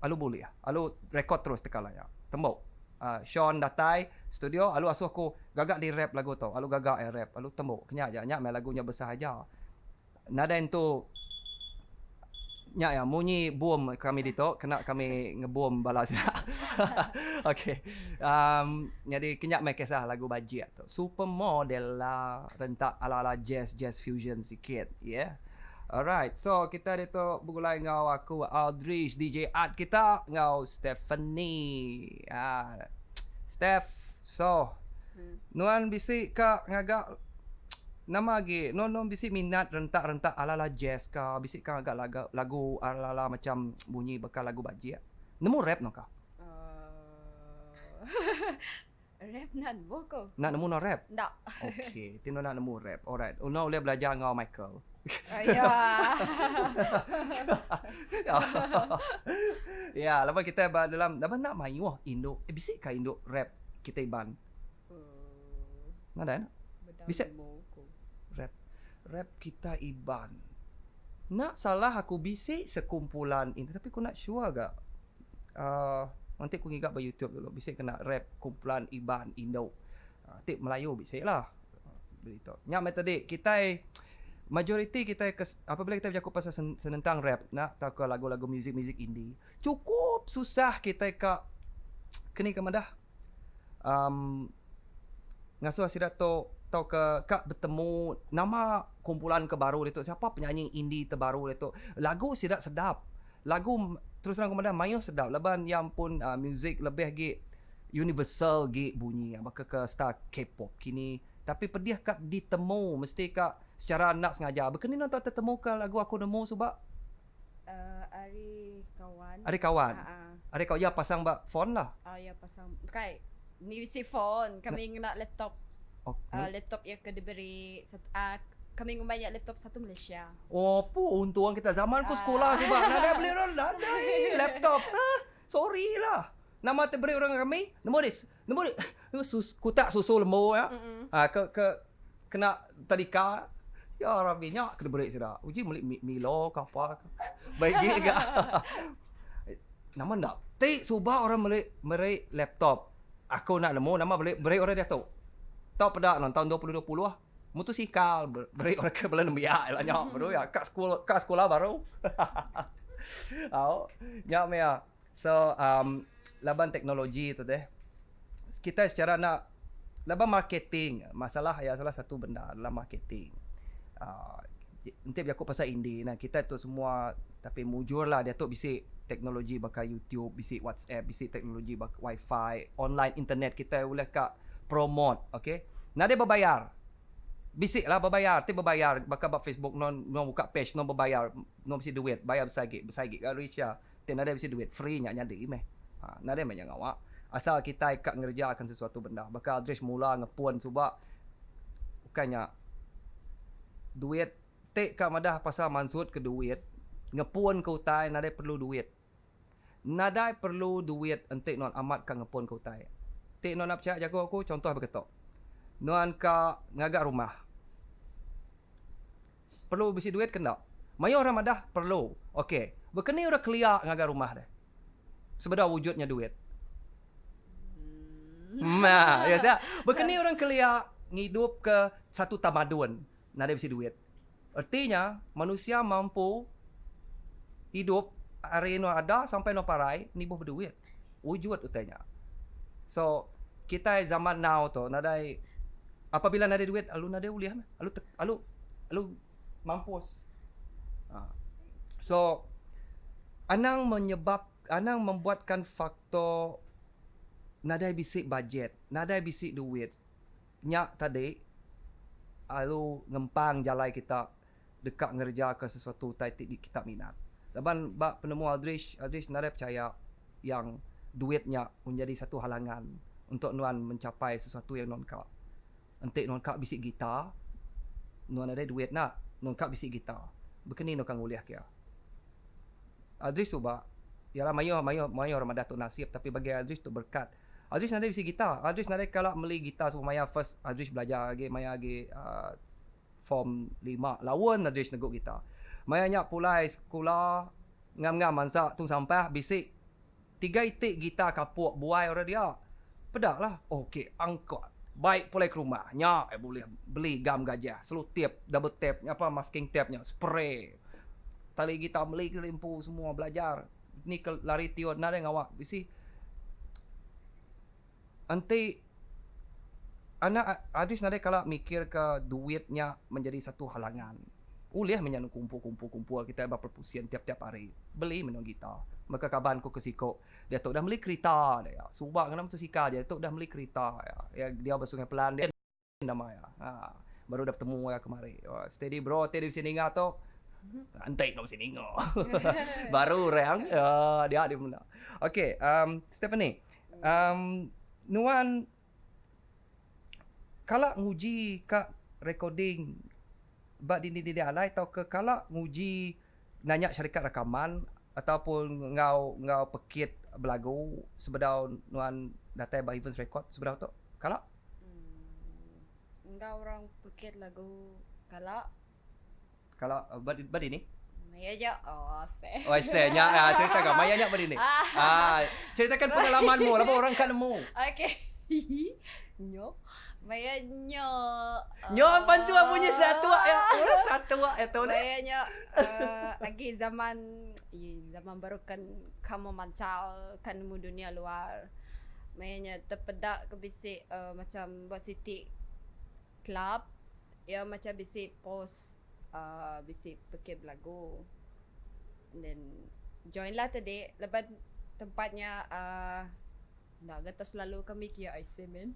Alu bulih alu record terus tekala nya. Tembu uhh Sean datai studio alu asuh ku gaga di rap lagu tu alu gaga iya rap alu tembu ke nya aja nya meh lagu nya besai aja. Nadai entu nya iya munyi boom kami ditu kena kami ngebom bala sida. Okey um nyadi ke nya meh kisah lagu bajik tu. Supermodel la rentak ala-ala jazz jazz fusion sikit yeah. Alright so kita ditu begulai enggau aku Aldrich DJ Art kita enggau Stephanie. Ah Steph so nuan bisi ka ngaga Nama agi nuan nuan bisi minat rentak rentak ala ala jazz ka bisi ka ngaga laga lagu ala ala macam bunyi baka lagu bajik. Nemu rap nuan ka? Rap enda nemu ku. Enda nemu nuan rap? Enda. Okay ti nuan enda nemu rap alright nuan ulih belajar enggau Michael. Aya. Ya laban kitai ba dalam laban enda mayuh indu eh bisi ka indu rap kitai Iban. Nadai enda. Bisi rap rap kita Iban. Enda salah aku bisi sekumpulan ini tapi ku enda sure ga. uhh Enti ku ngiga ba YouTube dulu bisi kena rap kumpulan Iban indu. Ti Melayu bisi lah. Beritu. Nya meh tadi kitai majoriti kitai ke apabila kitai bejaku pasal senentang rap enda tauka lagu-lagu muzik-muzik indie chukup susah kitai ka keni ka madah. um ngasuh sida tu tauka ka betemu nama kumpulan ke baru ditu siapa penyanyi indie terbaru ditu lagu sida sedap lagu terus terang ku madah mayuh sedap laban iya pun uhh music lebih agi universal agi bunyi baka ke star K-pop kini tapi pedih ka ditemu mesti ka secara enda sengaja baka ni nang tetemu ka lagu aku nemu suba. Uh, ari kawan. Ari kawan. Uh-uh. Ari kawan. Ya pasang ba phone lah. Oh ya pasang. Bukai. Ni bisi phone, kami ngena laptop. Okay. Laptop iya ke diberi kami ngumbai nya laptop satu Malaysia. Oh pu untung kita zaman ku sekula suba nadai beli orang nadai laptop. Ha sorry lah. Nama ti beri orang kami nemu di nemu di sus, kutak susu lembu ya. Ha ke ke kena tadika ya rabi nya ke diberi sida. Uji meli Milo ke apa ke. Baik gi ga. Nama enda ti suba orang meli meri laptop. Aku enda nemu nama beli beri orang diatu. Tau peda nang taun 2020 mutosikal beri orang ke bala nembiak ila nya baru iya ka sekul ka sekula baru. Au nya meh iya. So um laban teknologi tu deh kitai secara enda laban marketing masalah iya salah satu benda dalam marketing uhh enti bejaku pasal indie ne kitai tu semua tapi mujur lah diatu bisi teknologi baka YouTube bisi WhatsApp bisi teknologi baka wifi online internet kitai ulih ka promote ok nadai bebayar bisi lah bebayar ti bebayar baka ba Facebook non non buka page non bebayar non bisi duit bayar besai agi besai agi ga reach iya ti nadai bisi duit free nya nyadi meh ha nadai meh nya ngawa asal kitai ka ngereja kan sesuatu benda baka Aldrich mula ngepun suba ukai nya duit Ti ka madah pasal mansut ke duit, ngepun ke utai nadai perlu duit. Nadai perlu duit enti nuan amat ka ngepun ke utai. Ti nuan enda pechaya jaku aku, contoh baka tu. Nuan ka ngaga rumah. Perlu bisi duit ke enda? Mayuh orang madah perlu. Ok, baka ni orang kelia ngaga rumah deh? Sebedau wujud nya duit. Nah, ya sia. Baka ni orang kelia ngidup ke satu tamadun. Nadai bisi duit. Reti nya, manusia mampu idup ari nuan ada sampai nuan parai nibuh beduit. Wujud utai nya. So, kitai zaman now tu nadai apabila nadai duit lalu nadai ulih meh. Lalu lalu lalu mampus. Ha. So, anang menyebab anang membuatkan faktor nadai bisi bajet, nadai bisi duit. Nya tadi alu ngempang jalai kita deka ngerejaka sesuatu utai ti kita minat. Laban ba penemu Aldrich, Aldrich nadai pechaya yang duit nya menjadi satu halangan untuk nuan mencapai sesuatu yang nuan ka. Enti nuan ka bisi gitar, nuan nadai duit enda, nuan ka bisi gitar. Baka ni nuan ka ngulih ke iya? Aldrich suba, yalah mayuh mayuh mayuh orang madah tu nasib tapi bagi Aldrich tu berkat. Aldrich nadai bisi gitar. Aldrich nadai kala meli gitar semua maya first Aldrich belajar agi maya agi uhh form lima laun Aldrich negu gitar. Maya nya pulai sekula ngam ngam mansa tung sampah bisi tiga iti gitar kapuk buai orang dia. Peda lah ok angkat bai pulai ke rumah nya bulih beli gam gajah selotip double tape nya apa masking tape nya spray tali gitar meli ke empu semua belajar. Ni ke lari tiun nadai ngawa bisi enti anak Adis nadai kala mikir ke duit nya menjadi satu halangan. Ulih meh nya kumpul kumpul kumpul kitai ba perpusin tiap tiap hari beli meh gitar. Baka kaban ku ke siko diatu dah meli kerita dia. Suba ngena motosikal diatu dah meli kerita iya. Iya diau ba Sungai Pelan dia. Nama iya. Ha. Baru dah betemu iya kemari. Oh, steady bro, ti bisi ninga tu. Enti enda bisi ninga. Baru orang ya dia di menda. Okey, um Stephanie. Um nuan kala nguji ka recording ba dini-dini alai tauka kala nguji nanya syarikat rakaman ataupun enggau enggau pekit belagu sebedau nuan datai ba Evans Record sebedau tu? Kala? Enggau orang pekit lagu kala. Kala ba ba dini? Maya nya oh seh. Oh seh nya ah cerita ka maya nya ba dini. Ah ceritakan pengalamanmu laban orang ka nemu. Okey. Nyo. Maya nyo. Nyo pan suah bunyi seratua ya. Orang seratua ya tu ne. Maya nyo uh, lagi zaman zaman baru kan kamu mancal kan nemu dunia luar. Maya nya tepeda ke bisi uh, macam ba siti club ya macam bisi post uh, bisi pekit belagu. And then join lah tadi lepas tempatnya uh, enda ga tak selalu kami kia IC man.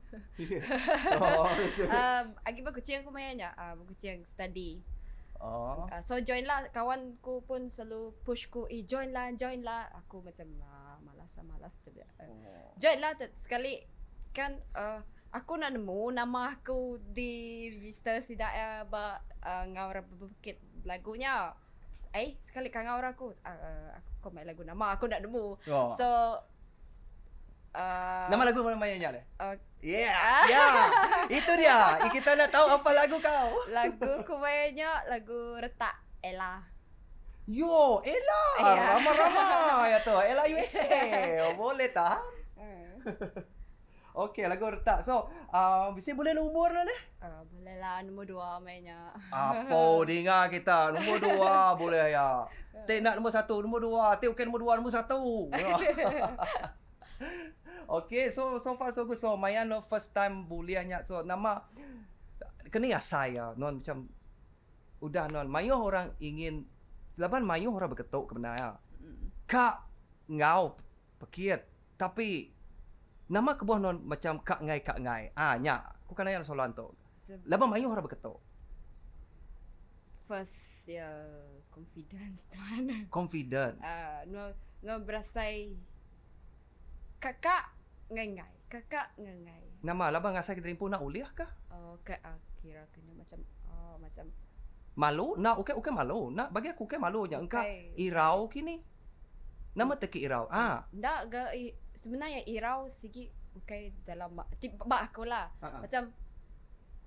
Oh. uh, agi ba Kuching ku maya nya, uh, ba Kuching study. Oh. So join lah kawan ku pun selalu push ku eh join lah join lah aku macam ah, malas lah malas macam oh. Join lah sekali kan uh, Aku enda nemu nama aku di register sida iya ba enggau orang bebukit lagu nya. Eh sekali kangau orang aku aku ko mai lagu nama aku enda nemu. Oh. So uh, Nama lagu mana maya nya deh? Yeah. Yeah. Itu dia. Kita nak tahu apa lagu kau. Lagu ku maya nya lagu Retak Ella. Yo, Ella. Yeah. Ramai-ramai ya tu. Ella USA. Boleh tak? Okey, lagu retak. So, bisi boleh lumur lah deh. Boleh lah, nombor 2 mainnya. Apo dinga kita, nombor 2 boleh ya. Tik nak nombor 1, nombor 2, tik bukan nombor 2, nombor 1. Okey, so so far so good. So, maya no first time boleh nya. So, nama kena asai ya. Non macam udah non mayuh orang ingin laban mayuh orang beketuk ke benar ya. Ka ngau pekit tapi Nama kebuah nuan macam ka enggai ka enggai. Ah nya ku ka naya soalan tu. Laban mayuh orang beketu. First ya confidence tuan. Confidence. Ah nuan nuan berasai kakak enggai enggai. Kakak enggai enggai. Nama laban ngasai ke diri empu enda ulih kah? Oh ka kira ke nya macam oh macam. Malu enda ukai ukai malu enda bagi aku ukai malu nya engka irau kini. Nama teki irau ah. Enda ga sebenarnya irau sigi ukai dalam ti ba aku lah. Ha. Macam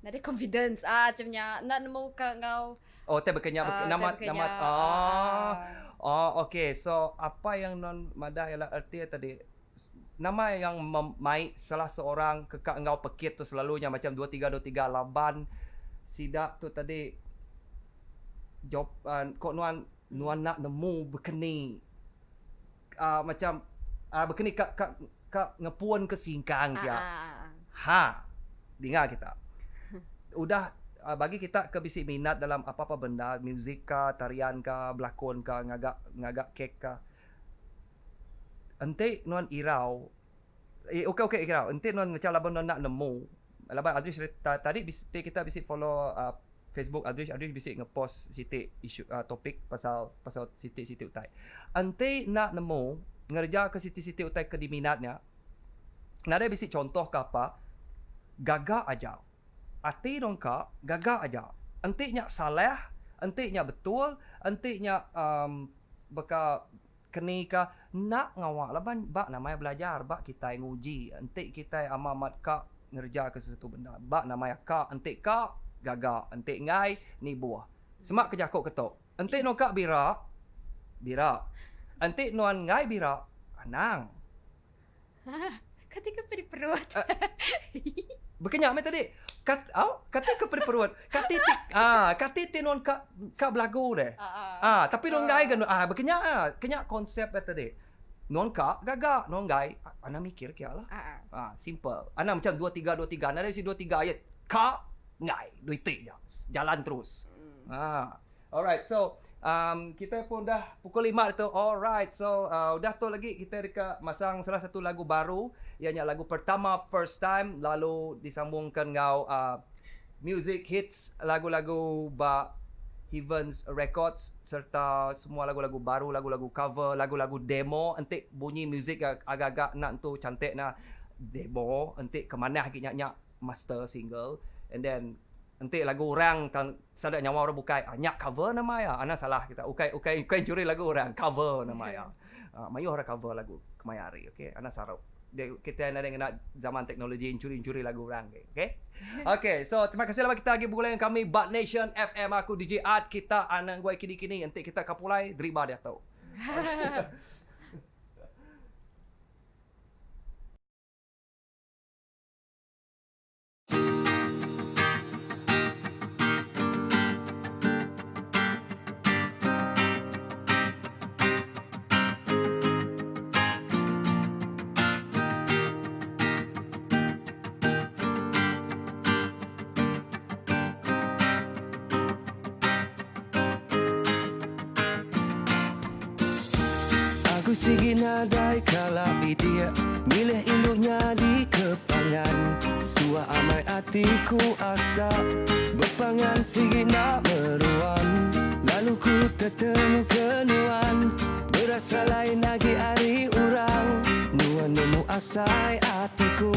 nadai confidence ah macam nya enda nemu ka enggau Oh tai baka nya Ah, nama tai baka nama nya. oh. Ah. Oh okey so apa yang non madah ialah erti tadi nama yang mai salah seorang ke ka enggau pekit tu selalunya macam 2 3 2 3 laban sida tu tadi job uh, ko nuan nuan enda nemu bekeni uh, macam uh, bekeni ka ka ka ngepun ke singkang kia. Ha. Dinga kita. Udah uh, bagi kita ke bisi minat dalam apa-apa benda, muzik ka, tarian ka, belakon ka, ngaga ngaga kek ka. Enti nuan irau eh okey okey irau. Enti nuan macam laban nuan enda nemu laban Aldrich tadi bisi kita bisi follow uh, Facebook Aldrich Aldrich bisi ngepost siti isu uh, topik pasal pasal siti-siti utai. Enti enda nemu ngereja ke siti-siti utai ke diminat nya, nadai bisi contoh ke apa, gaga aja. Ati dong ka, gaga aja. Enti nya salah, enti nya betul, enti nya um, baka keni ka enda ngawa laban ba nama iya belajar ba kitai nguji enti kitai ama amat ka ngereja ke sesuatu benda ba nama iya ka enti ka gaga enti enggai nibuh sema ke jaku ke tu enti nuan ka bira bira enti nuan enggai bira anang. Kati ke peri perut. Bekenya meh tadi. Kat au kati ke peri perut. Kati ti ah kati ti nuan ka ka belagu deh. Ah tapi nuan enggai ga ah bekenya ah kenya konsep iya tadi. Nuan ka gaga nuan enggai anang mikir kia lah. Ah simple. Anang macam 2 3 2 3 nadai bisi 2 3 ayat ka enggai dua iti ja jalan terus. Ah. Alright, so um, kita pun dah pukul 5 tu. Alright, so uh, udah tu lagi kita deka masang salah satu lagu baru. Ianya lagu pertama first time lalu disambungkan ngau uh, music hits lagu-lagu ba Heavens Records serta semua lagu-lagu baru, lagu-lagu cover, lagu-lagu demo. Enti bunyi music agak-agak nak tu cantik na demo, enti ke manah agi nya nya master single and then enti lagu orang tang sada nyawa orang bukai ah nya cover nama iya anang salah kita ukai ukai ukai enchuri lagu orang cover nama iya ah mayuh orang cover lagu kemaya hari okay anang saruk dia kita nadai ngena zaman teknologi enchuri enchuri lagu orang agi okay okay so terima kasih laban kita agi begulai dengan kami ba Nation FM aku DJ Art kita anang guai kini kini enti kita ka pulai deriba diatu. Aku sigi nadai kala idia Milih indu nyadi ke pangan Suah amai ati ku asa Bepangan sigi enda meruan Lalu ku tetemu ke nuan Berasa lain agi ari urang Nuan nemu asai ati ku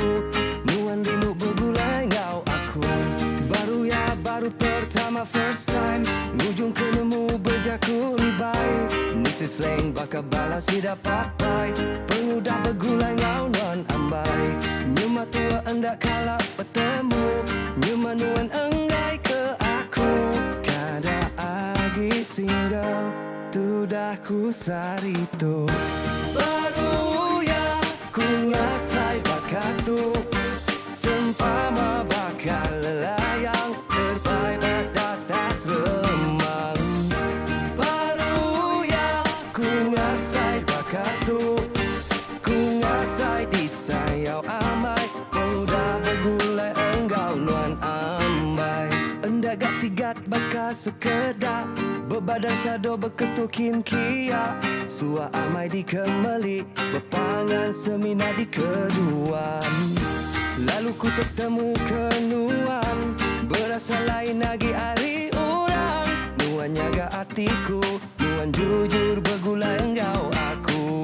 Nuan. Nuan rindu begulai enggau aku. Baru ya baru pertama first time. Ngujung ke nemu bejaku ribai. Niti slang baka bala sida papai. Pengudah begulai enggau nuan ambai. Nyema tua enda kala betemu. Nyema nuan enggai ke aku. Kada agi single tudah ku saritu. Baru ya ku ngasai baka tu. Sempama baka lelayang terbai badatas remang. Baru ya ku ngasai baka tu. Ku ngasai disayau amai. Udah begulai enggau nuan ambai. Enda gak sigat baka sekeda. Bebadan sado beketul kin kia. Sua amai dikemeli. Bepangan semina di keduan. Lalu ku tetemu ke nuan. Berasa lain lagi ari orang. Nuan nyaga atiku. Nuan jujur begulai enggau aku.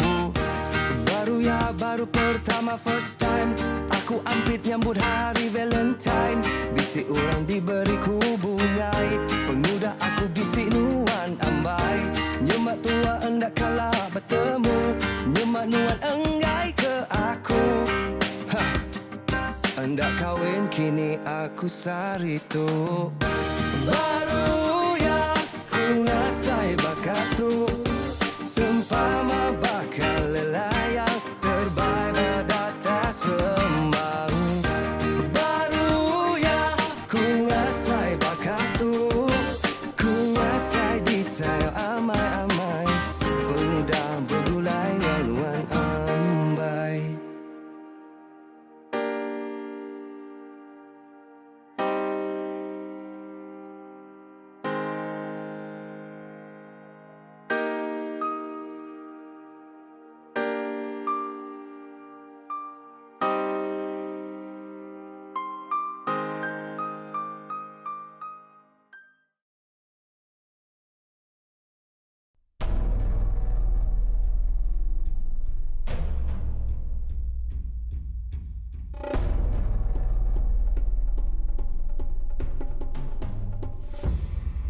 Baru ya baru pertama first time. Aku ampit nyambut hari Valentine. Bisi orang diberi ku bungai. Pengudah aku bisi nuan ambai. Nyemak tua endak kala bertemu. Nyemak nuan enggai ke aku. Ha. Endak kawin kini aku saritu. Baru ya ku ngasai bakatu. Sempama bakal lelayang terbai badatas remang. Baru ya ku ngasai bakatu. Ku ngasai disayau amai-amai. Pengudah begulai nuan ambai.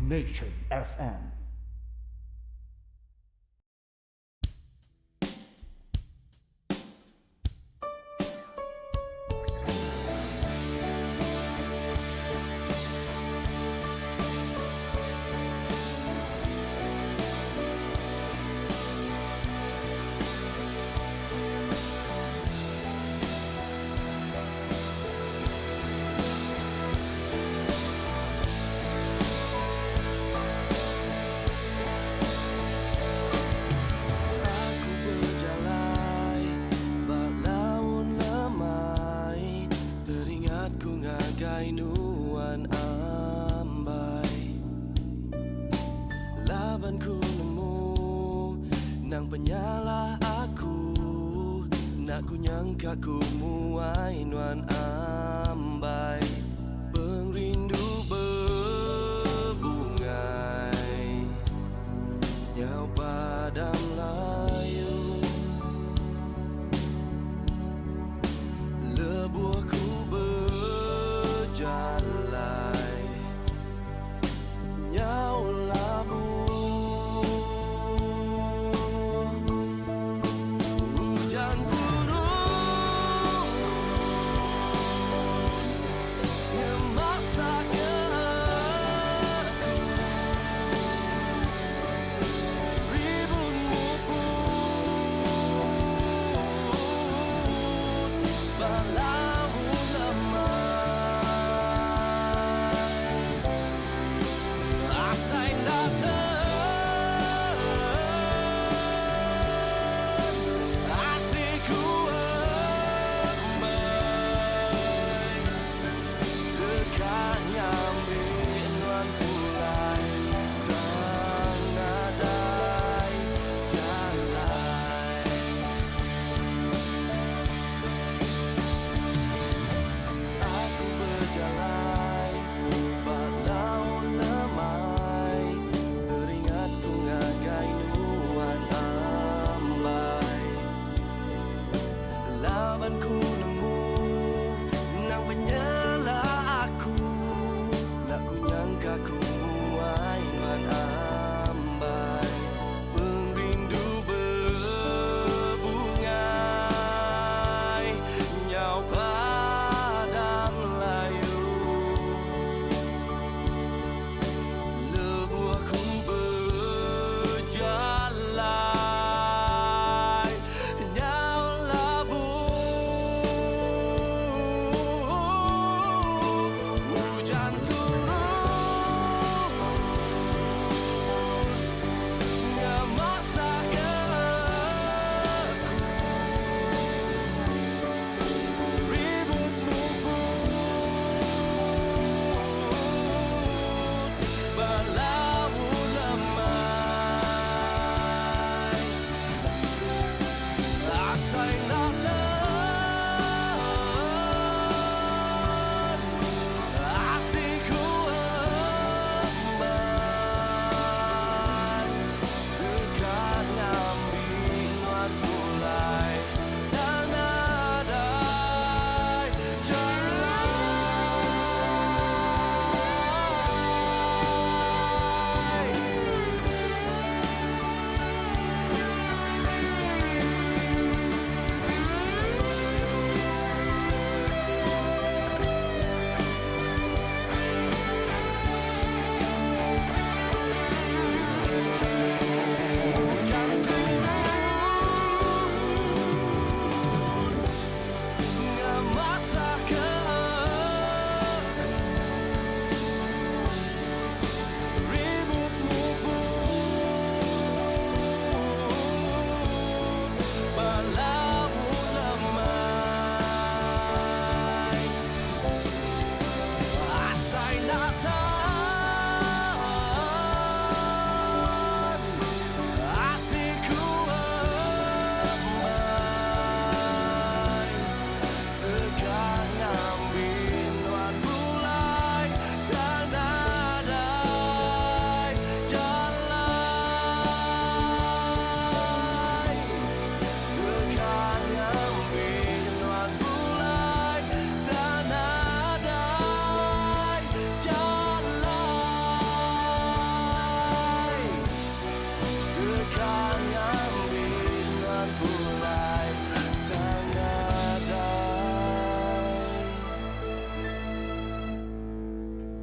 Nation FM. Aku berjalai bak laun lemai. Teringat ku ngagai nuan ambai. Laban ku nemu nang penyalah aku. Nak ku nyangka ku muai nuan ambai. Pengrindu bebungai nyau padam layu. Lebuh ku berjalai nyau labu. Hujan turun.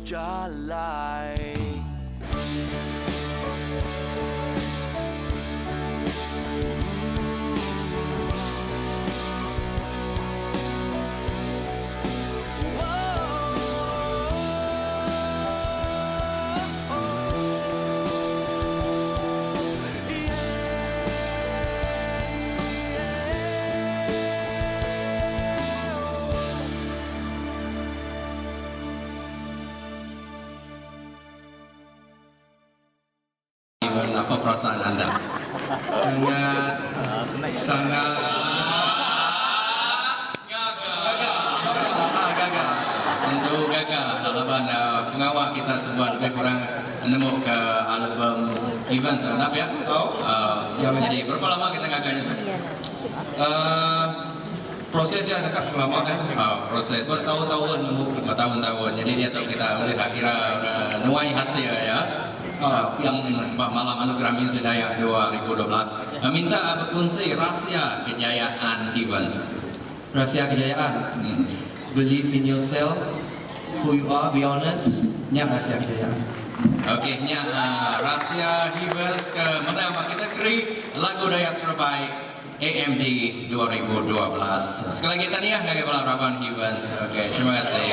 Jalai. Apa perasaan anda? Sangat sangat gaga. Gaga. Tentu gaga laban pengawa kita sebuat lebih kurang nemu ke album Evans enough ya. Oh. Jadi berapa lama kita gaganya? Prosesnya dekat lama kan? Oh, proses bertahun-tahun nemu. Bertahun-tahun. Jadi dia tahu kita boleh kira nuai hasil ya. Yang malam anugerah Music Dayak 2012. Minta berkongsi rahsia kejayaan Evans. Rahsia kejayaan. Believe in yourself, who you are, be honest. Nya rahsia kejayaan. Okey, nya rahsia Evans ke menang kategori lagu Dayak terbaik AMD 2012. Sekali lagi tahniah ngagai bala raban Evans. Okey, terima kasih.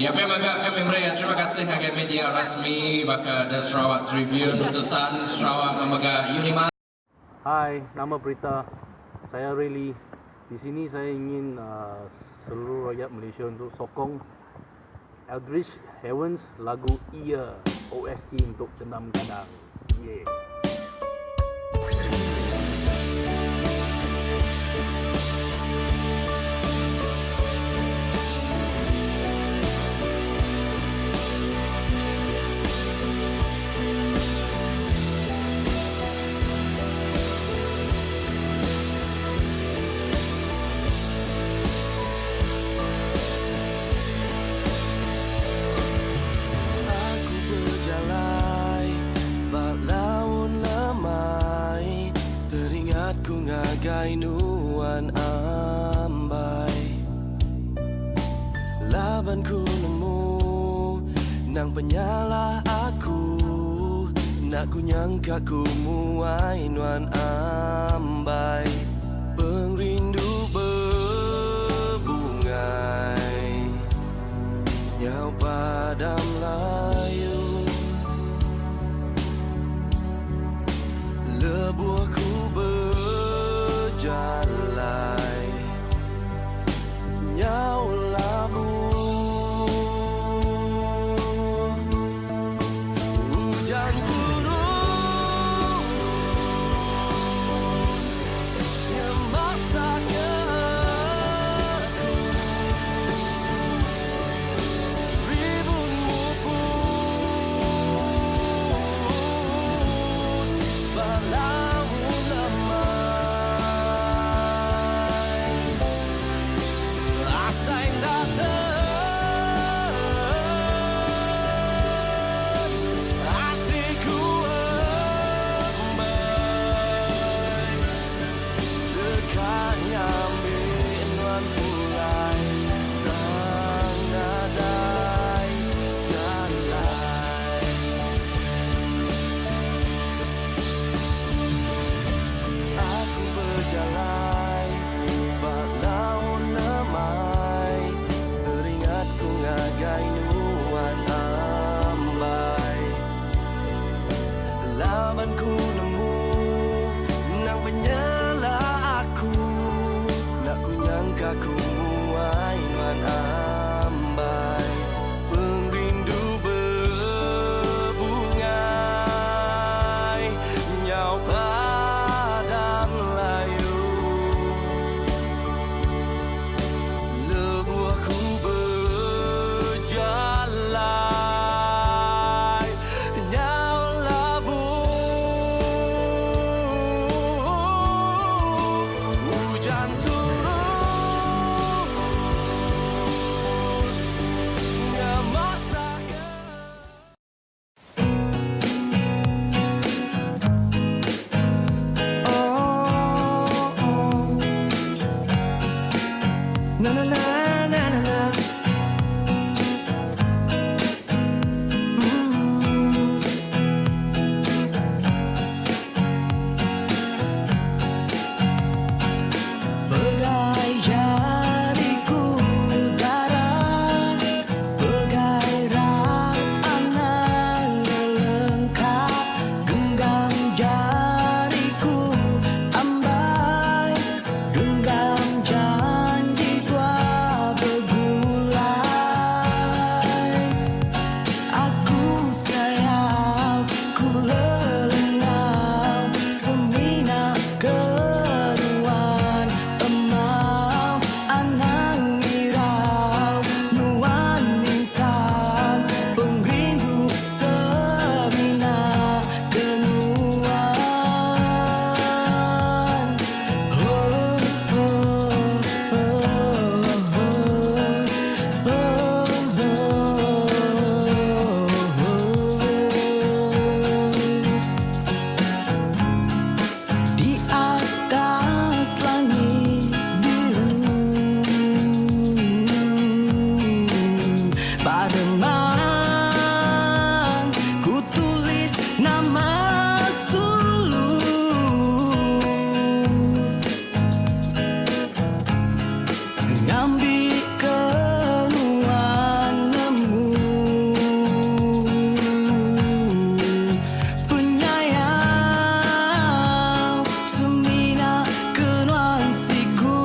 Ya, memang kami meri terima kasih ngagai media rasmi baka The Sarawak Tribune, Utusan Sarawak Memegang Unimas. Hai, nama berita saya Rayleigh. Di sini saya ingin seluruh rakyat Malaysia untuk sokong Aldrich Hewens lagu Iya OST untuk Dendam Gadang. Yeah. Aku berjalai bak laun lemai, teringat ku ngagai nuan ambai. Laban ku nemu nang penyalah aku, nak ku nyangka ku muai nuan ambai. Pengrindu berbungai nyau padam layu, lebuh ku berjalai nyau labu. Hujan turun memaksa ke aku, ributmu pun berlalu lemai. Asa indah hatiku embai, dekat nyambi nuan pulai, tang nadai jalai. Aku berjalai bak laun lemai, teringat ku ngagai nuan ambai. Laban ku nemu nang penyalah aku, nak ku nyangka ku muai nuan ambai. Pengrindu berbungai nyau padam layu, lebuh ku berjalai nyau labu. Hujan turun Na na na na na na. Pegai jariku dara, Pegai rat anang ngelengka, Genggam jariku ambai, Genggam janji tua begulai. Aku sayau ku lelengau, Semina ke nuan emau, Anang irau nuan minta pengerindu semina ke nuan. Oh, oh, oh, oh, oh, oh. Di atas langit biru, Paremang ku tulis nama sulu. Ngambi ke nuan nemu penyayau semina ke nuan siku.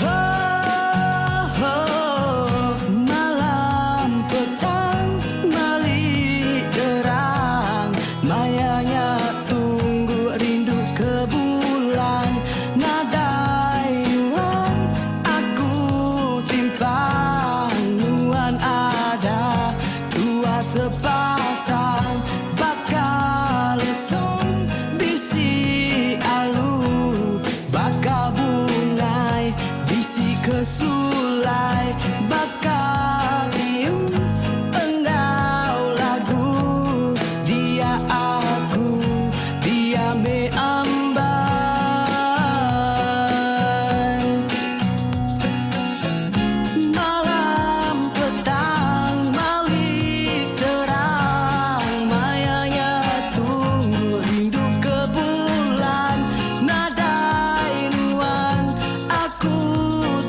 Oh, oh, malam petang malik terang, mayanya tunggu rindu ke bulan. Nadai nuan aku timpang, nuan ada tua sepasang, bakal lesung bisi alu, bakal bungai bisi kesulai, bakal tium enggau lagu. Dia aku, dia me ambai. Malam petang malik terang, mayanya tunggu rindu ke bulan. Nadai nuan aku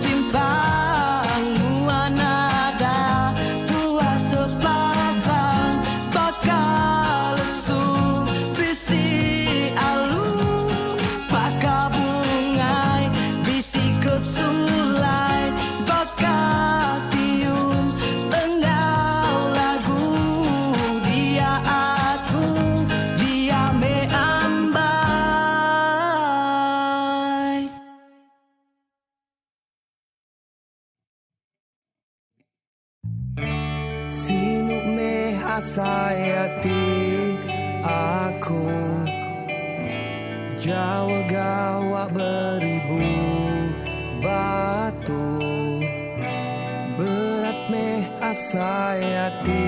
timpang, nuan ada tua sepasang, bakal lesu bisi alu, bakal bungai bisi kesulai, bakal tium enggau lagu. Dia aku, dia me ambai. Sinu meh asai ati aku, Jauh gawa beribu batu. Berat meh asai ati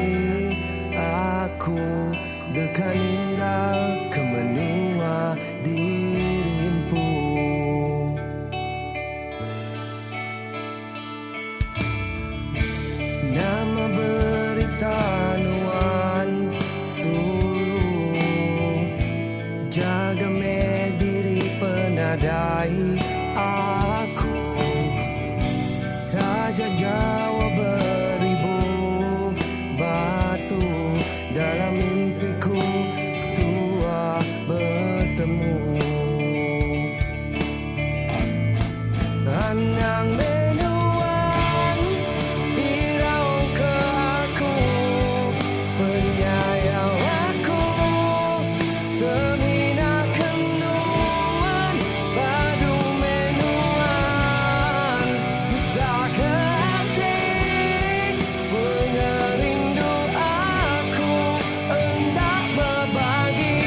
aku, Deka ninggal ke menua dirimpu. Nama berita nuan sulu, Jaga meh diri penadai aku. Taja jauh beribu batu, Dalam mimpiku tua bertemu. Anang menuan irau ke aku, Penyayau aku semina kenuan, Badu menuan saka hati, Pengerindu aku hendak berbagi.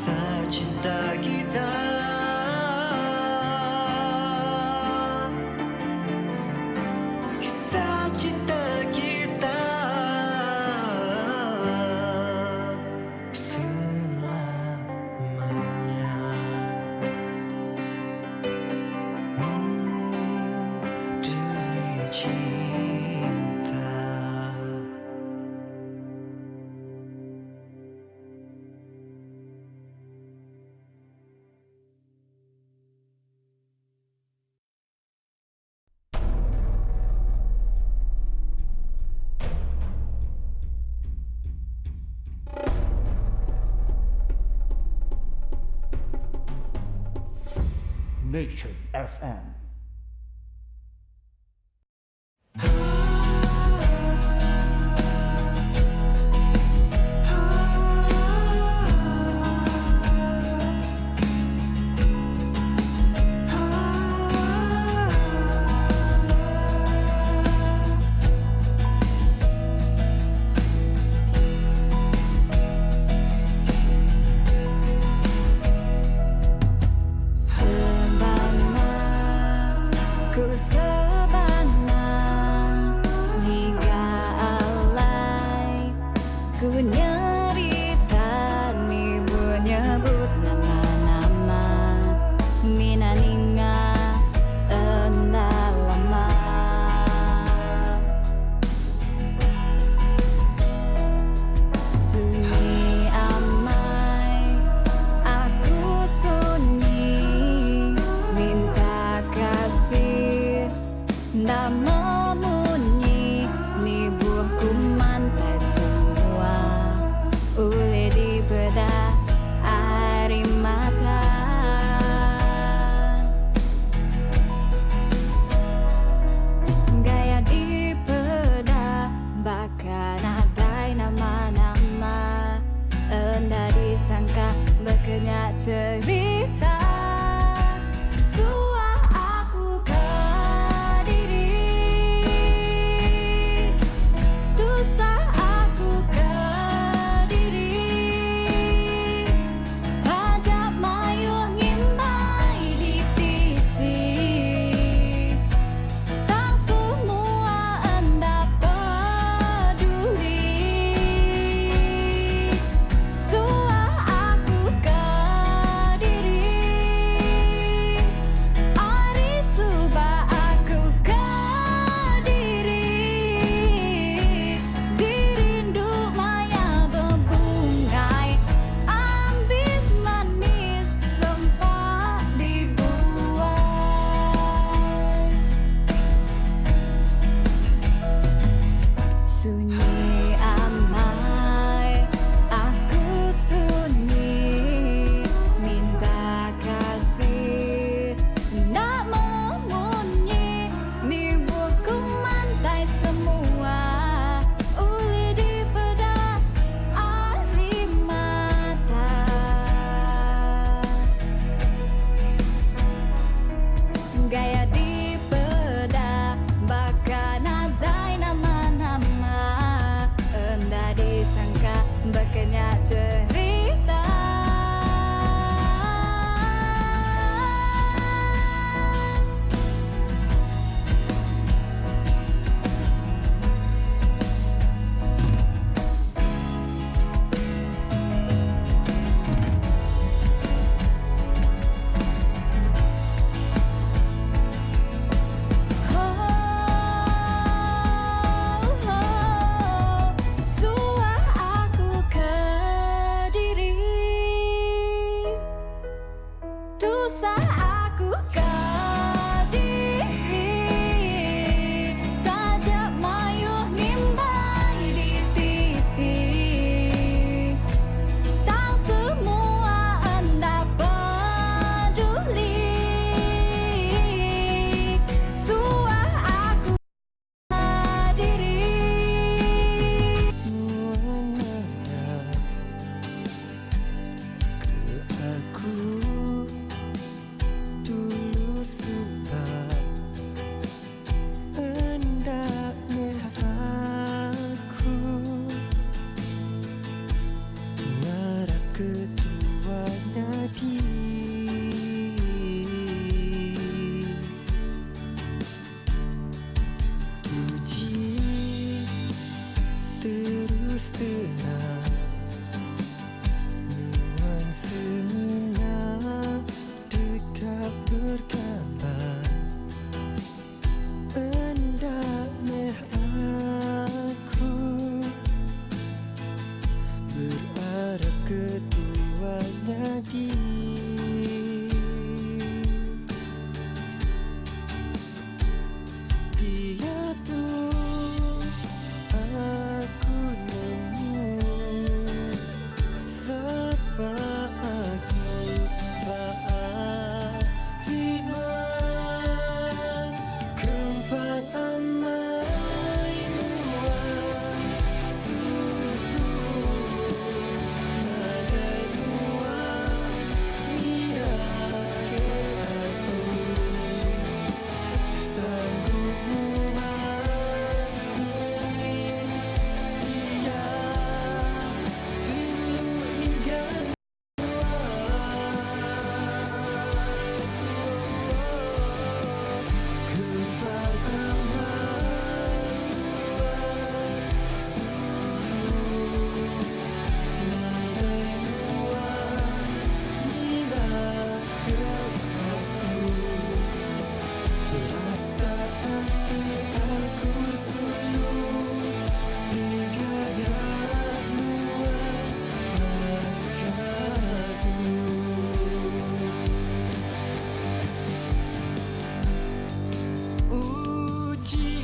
Kisah cinta kita. Kisah cinta kita. Selamanya. Hmm, demi cinta. Nation FM. Sebana ku sebana ngiga alai ku nyerita nibu nyebut nama-nama mina ninga enda lama. Sunyi amai aku sunyi minta kasih enda memunyi nibuh ku mantai semua ulih dipeda ari mata. Gaya dipeda baka nadai nama-nama enda disangka bekenya cherita. Suah aku kediri tusah aku kediri taja mayuh ngimbai di tisi tang semua enda peduli. Suah aku kediri ari suba aku kediri dirindu maya bebungai ambis manis sempat dibuai. Sunyi amai aku sunyi minta kasih enda memunyi nibuh ku mantai semua ulih dipeda ari mata. Gaya dipeda baka nadai nama-nama enda disangka bekenya cherita. Oh, suah aku kediri tusah aku kediri taja mayuh ngimbai di tisi tang semua enda peduli. Suah aku diri. Nuan madah ke aku dulu suba enda meh aku ngarap ke tua. tua nyadi. Uji terus terang Nuan semina deka berkaban Enda meh aku berarap ke tua nyadi. Diatu aku nemu sapa aku ba ati nuan. Kempang amai nuan sulu nadai nuan ngira ke aku. Sanggup nuan milih iya dulu ninggal Kempang amai nuan sulu nadai nuan ngira ke aku Berasa ati aku sulu digaga nuan baka tu. Uji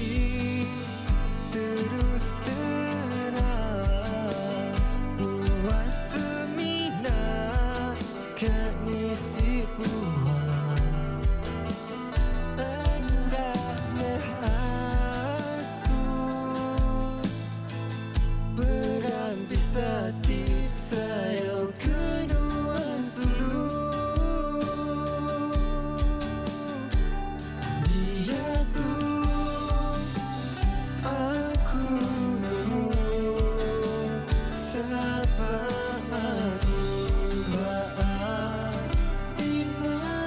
terus terang nuan semina ka ngisi puang Enda meh aku berambis ati sayau ke nuan sulu. Diatu aku nemu sapa aku ba ati nuan.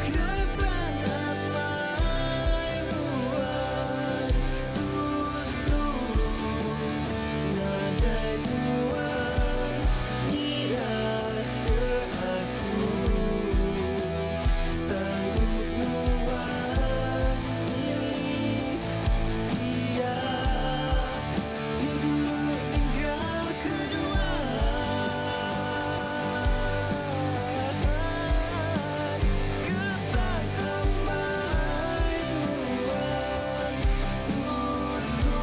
Kempang amai nuan sulu nadai nuan ngira ke aku Sanggup nuan milih iya ti dulu ninggal kedua Kempang amai nuan sulu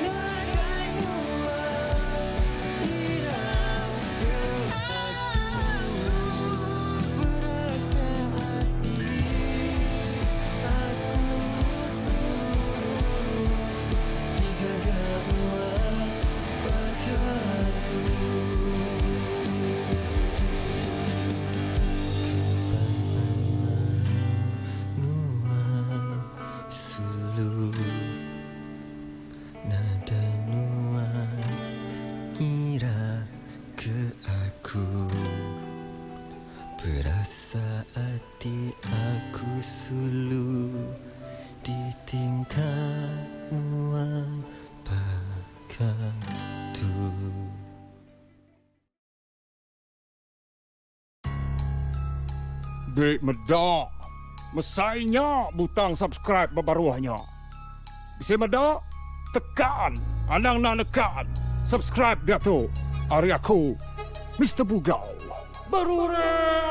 nadai nuan ngira ke aku Berasa ati aku sulu digaga nuan baka tu. Nuan sulu nadai nuan ngira ke aku Berasa ati aku sulu ditingkah nuan baka tu. Dek meda mesai nya butang subscribe ba baruh nya. Bisi meda? Tekan anang enda nekan subscribe diatu ari aku Mister Bugau. Berurang.